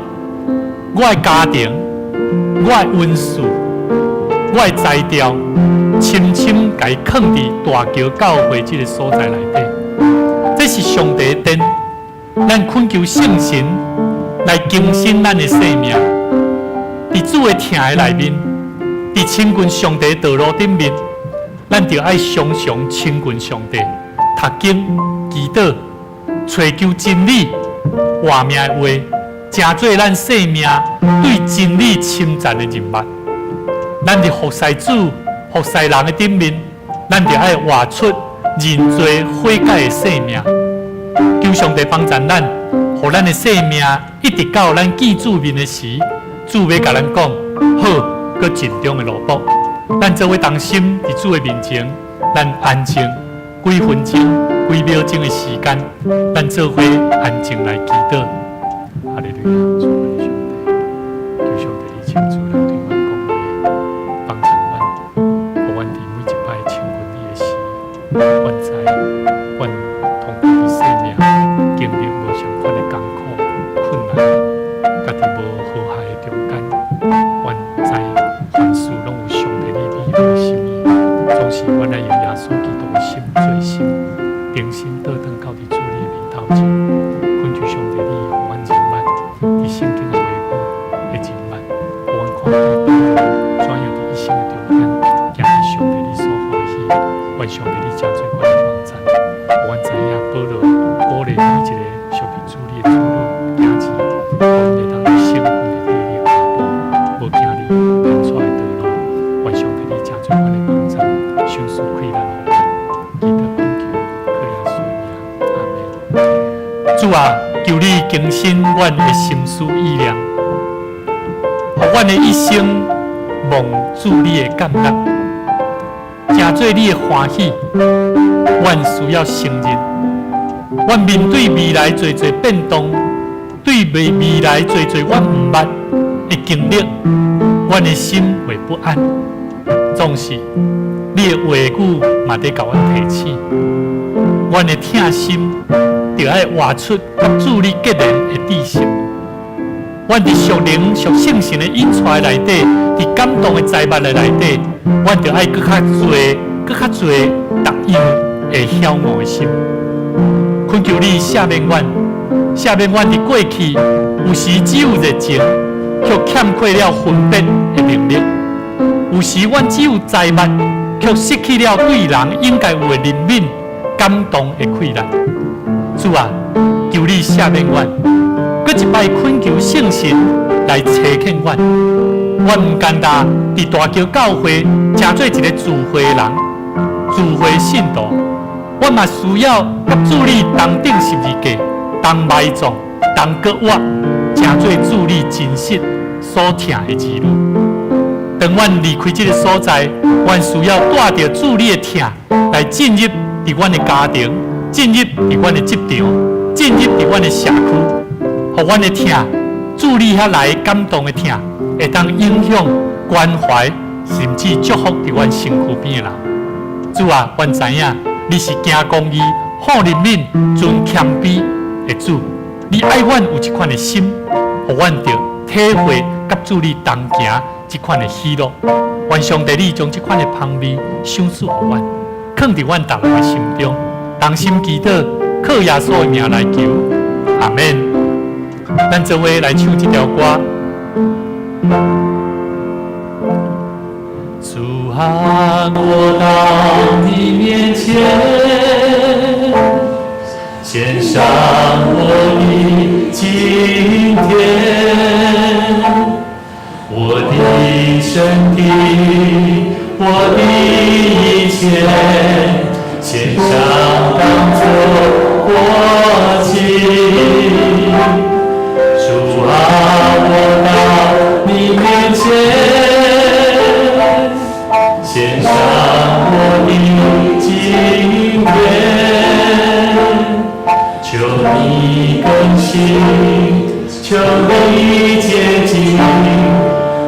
我的家庭、我的恩賜、我的才調，深深共伊囥佇大橋教會這个所在內底。這是上帝的殿，咱懇求聖神來更新咱的生命。佇主的疼的內面，佇親近上帝道路頂面，咱著愛常常親近上帝，讀經、祈禱、揣求真理、活命的話，成做咱生命對真理深層的認捌。咱佇服侍主、服侍人的頂面，咱著愛活出認罪悔改的生命。求上帝幫助咱，予咱的生命一直到咱見主面的時，主欲共咱講好，閣盡忠的奴僕。咱做伙同心佇主的面前，咱安靜幾分鐘、幾秒鐘的時間，咱做伙安靜來祈禱。哈利路亞，主阮的上帝，求上帝你親自來對阮講話，幫助阮，予阮佇每一擺親近你的時，阮知阮通過佇生命經歷無相款的艱苦、困難，家己無和諧的中間，阮知凡事攏有上帝你美好的心意，總是阮愛用耶穌基督的心做心，重新倒轉到佇主你的面頭前，懇求上帝你予阮認捌，佇聖經的話語的認捌，予阮看見保羅怎樣佇一生的中間，行佇上帝你所歡喜，願上帝你成做阮的幫贊，予阮知影保羅鼓勵每一个屬於主你的子女囝兒，予𪜶會當一生跟佇你的腳步，無驚離偏錯的道路。願上帝你成做阮的幫贊，賞賜開咱予阮，祈禱懇求，靠耶穌的名，阿們。主啊，求你更新阮的心思意念，予阮的一生蒙主你的感動，成做你的歡喜。阮需要承認，阮面對未來濟濟變動，對未來濟濟阮毋捌的經歷，阮的心會不安。總是你的話語嘛佇共阮提醒，阮的疼心著愛活出佮主你結連的知識。阮佇屬靈、屬聖神的引帶內底，佇感動的財物的內底，阮著愛閣較濟、閣較濟逐樣會曉悟的心。懇求你赦免阮，赦免阮佇過去有時只有熱情，卻欠缺了分別的能力；有時阮只有財物，卻失去了對人應該有的憐憫、感動的氣力。主啊，求你赦免阮，閣一擺懇求聖神來差遣阮。阮毋簡單佇大橋教會成做一个聚會的人，聚會信徒。阮嘛需要佮主你同釘十字架，同埋葬，同復活，成做主你真實所疼的兒女。當阮離開這个所在，阮需要帶著主你的疼來進入佇阮的家庭，進入佇阮的職場，進入佇阮的社區，予阮的疼，主你遐來感動的疼，會當影響、關懷，甚至祝福佇阮身軀邊的人。主啊，阮知影你是行公義、好憐憫、存謙卑的主，你愛阮有這款的心，予阮著體會佮主你同行這款的喜樂。願上帝你將這款的芳味賞賜予阮。囥佇阮逐人的心中，同心祈禱，靠耶穌的名來求，阿們。咱做伙來唱這條歌。主啊，我到你面前，獻上我的今天，我的身體，我的一切，獻上當作活祭。主啊，我到你面前，獻上我的今天，求你更新，求你潔淨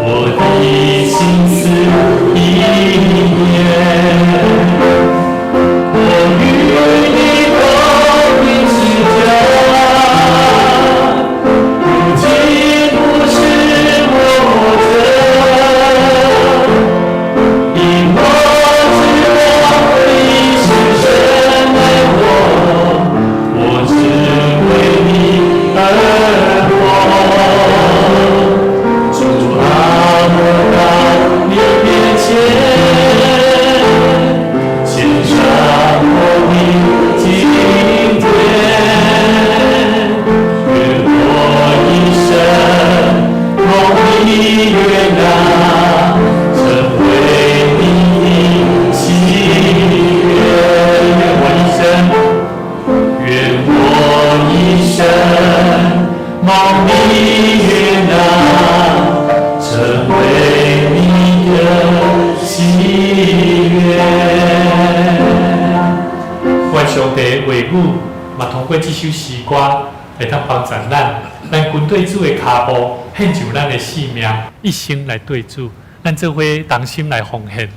我的心思意念。我與你同釘十架，如今不是我活著，因我知道你是神愛我，我只為你而活。主啊，我到你面前，獻上我的今天，願我一生蒙你悅納，成為你的喜悅。願我一生，願我一生蒙你悅納，成為你的喜悅。願上帝的話語嘛，通過這首詩歌來通幫助咱，咱跟對主的跤步，獻上咱的性命，一生來對主，咱做伙同心來奉獻。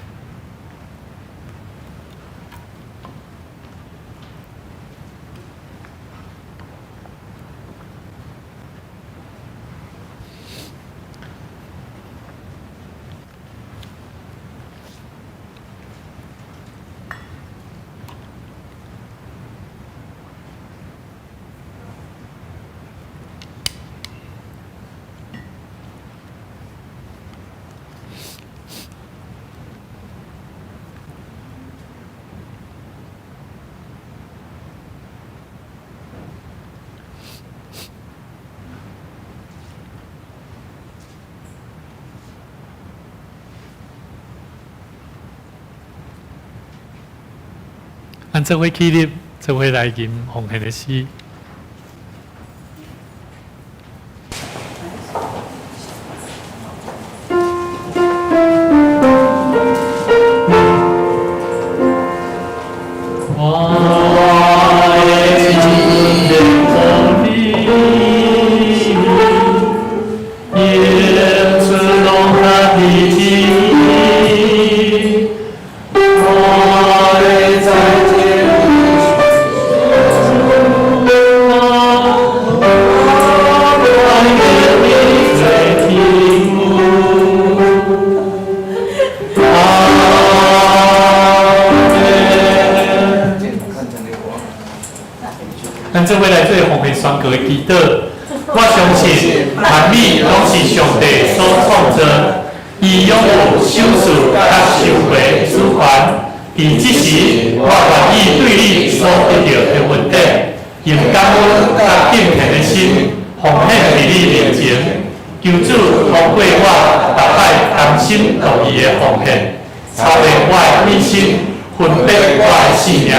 咱做伙起立，做伙來吟奉獻的詩。我的心連予你，演出攏家己旨意。我的再見。咱做伙來做奉獻宣告的祈禱。我相信萬物攏是上帝所創造，伊擁有賞賜佮收回主權。佇這時，我願意對你所得著的恩典，用感恩佮敬虔的心奉獻佇你面前。求主通過我逐擺甘心樂意的奉獻，操練我的內心，分別我的性命。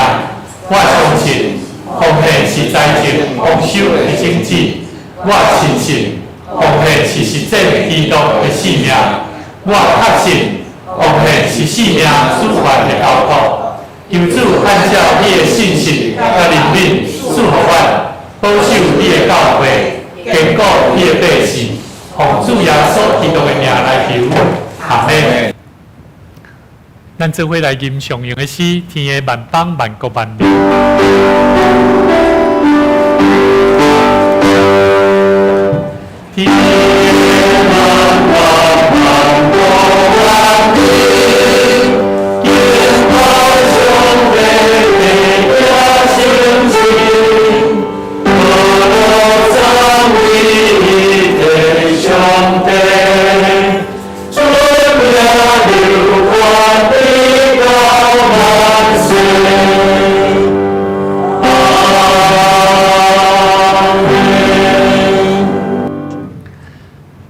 我相信奉獻是財政豐收的種子。我深信奉獻是實踐基督的性命。我確信奉獻是性命主權的交託。求主按照你的信實佮憐憫賜予阮，保守你的教誨，堅固你的百姓。奉主耶穌基督的名來求，阿們。咱做伙來吟上用的詩，天的萬邦萬國萬民。天的萬邦萬國萬民，敬拜上帝。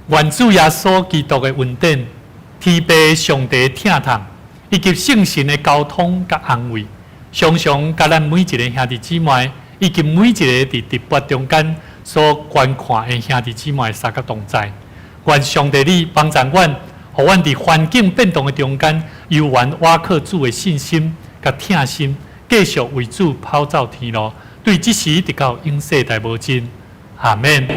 願主耶穌基督的恩典、天父上帝疼痛，以及聖神的交通佮安慰，常常佮咱每一个兄弟姊妹，以及每一个佇直播中間所觀看的兄弟姊妹三個同在。願上帝你幫助阮，予阮佇環境變動的中間，猶原倚靠主的信心佮疼心，繼續為主跑走天路，對這時直到永世代無盡。阿們。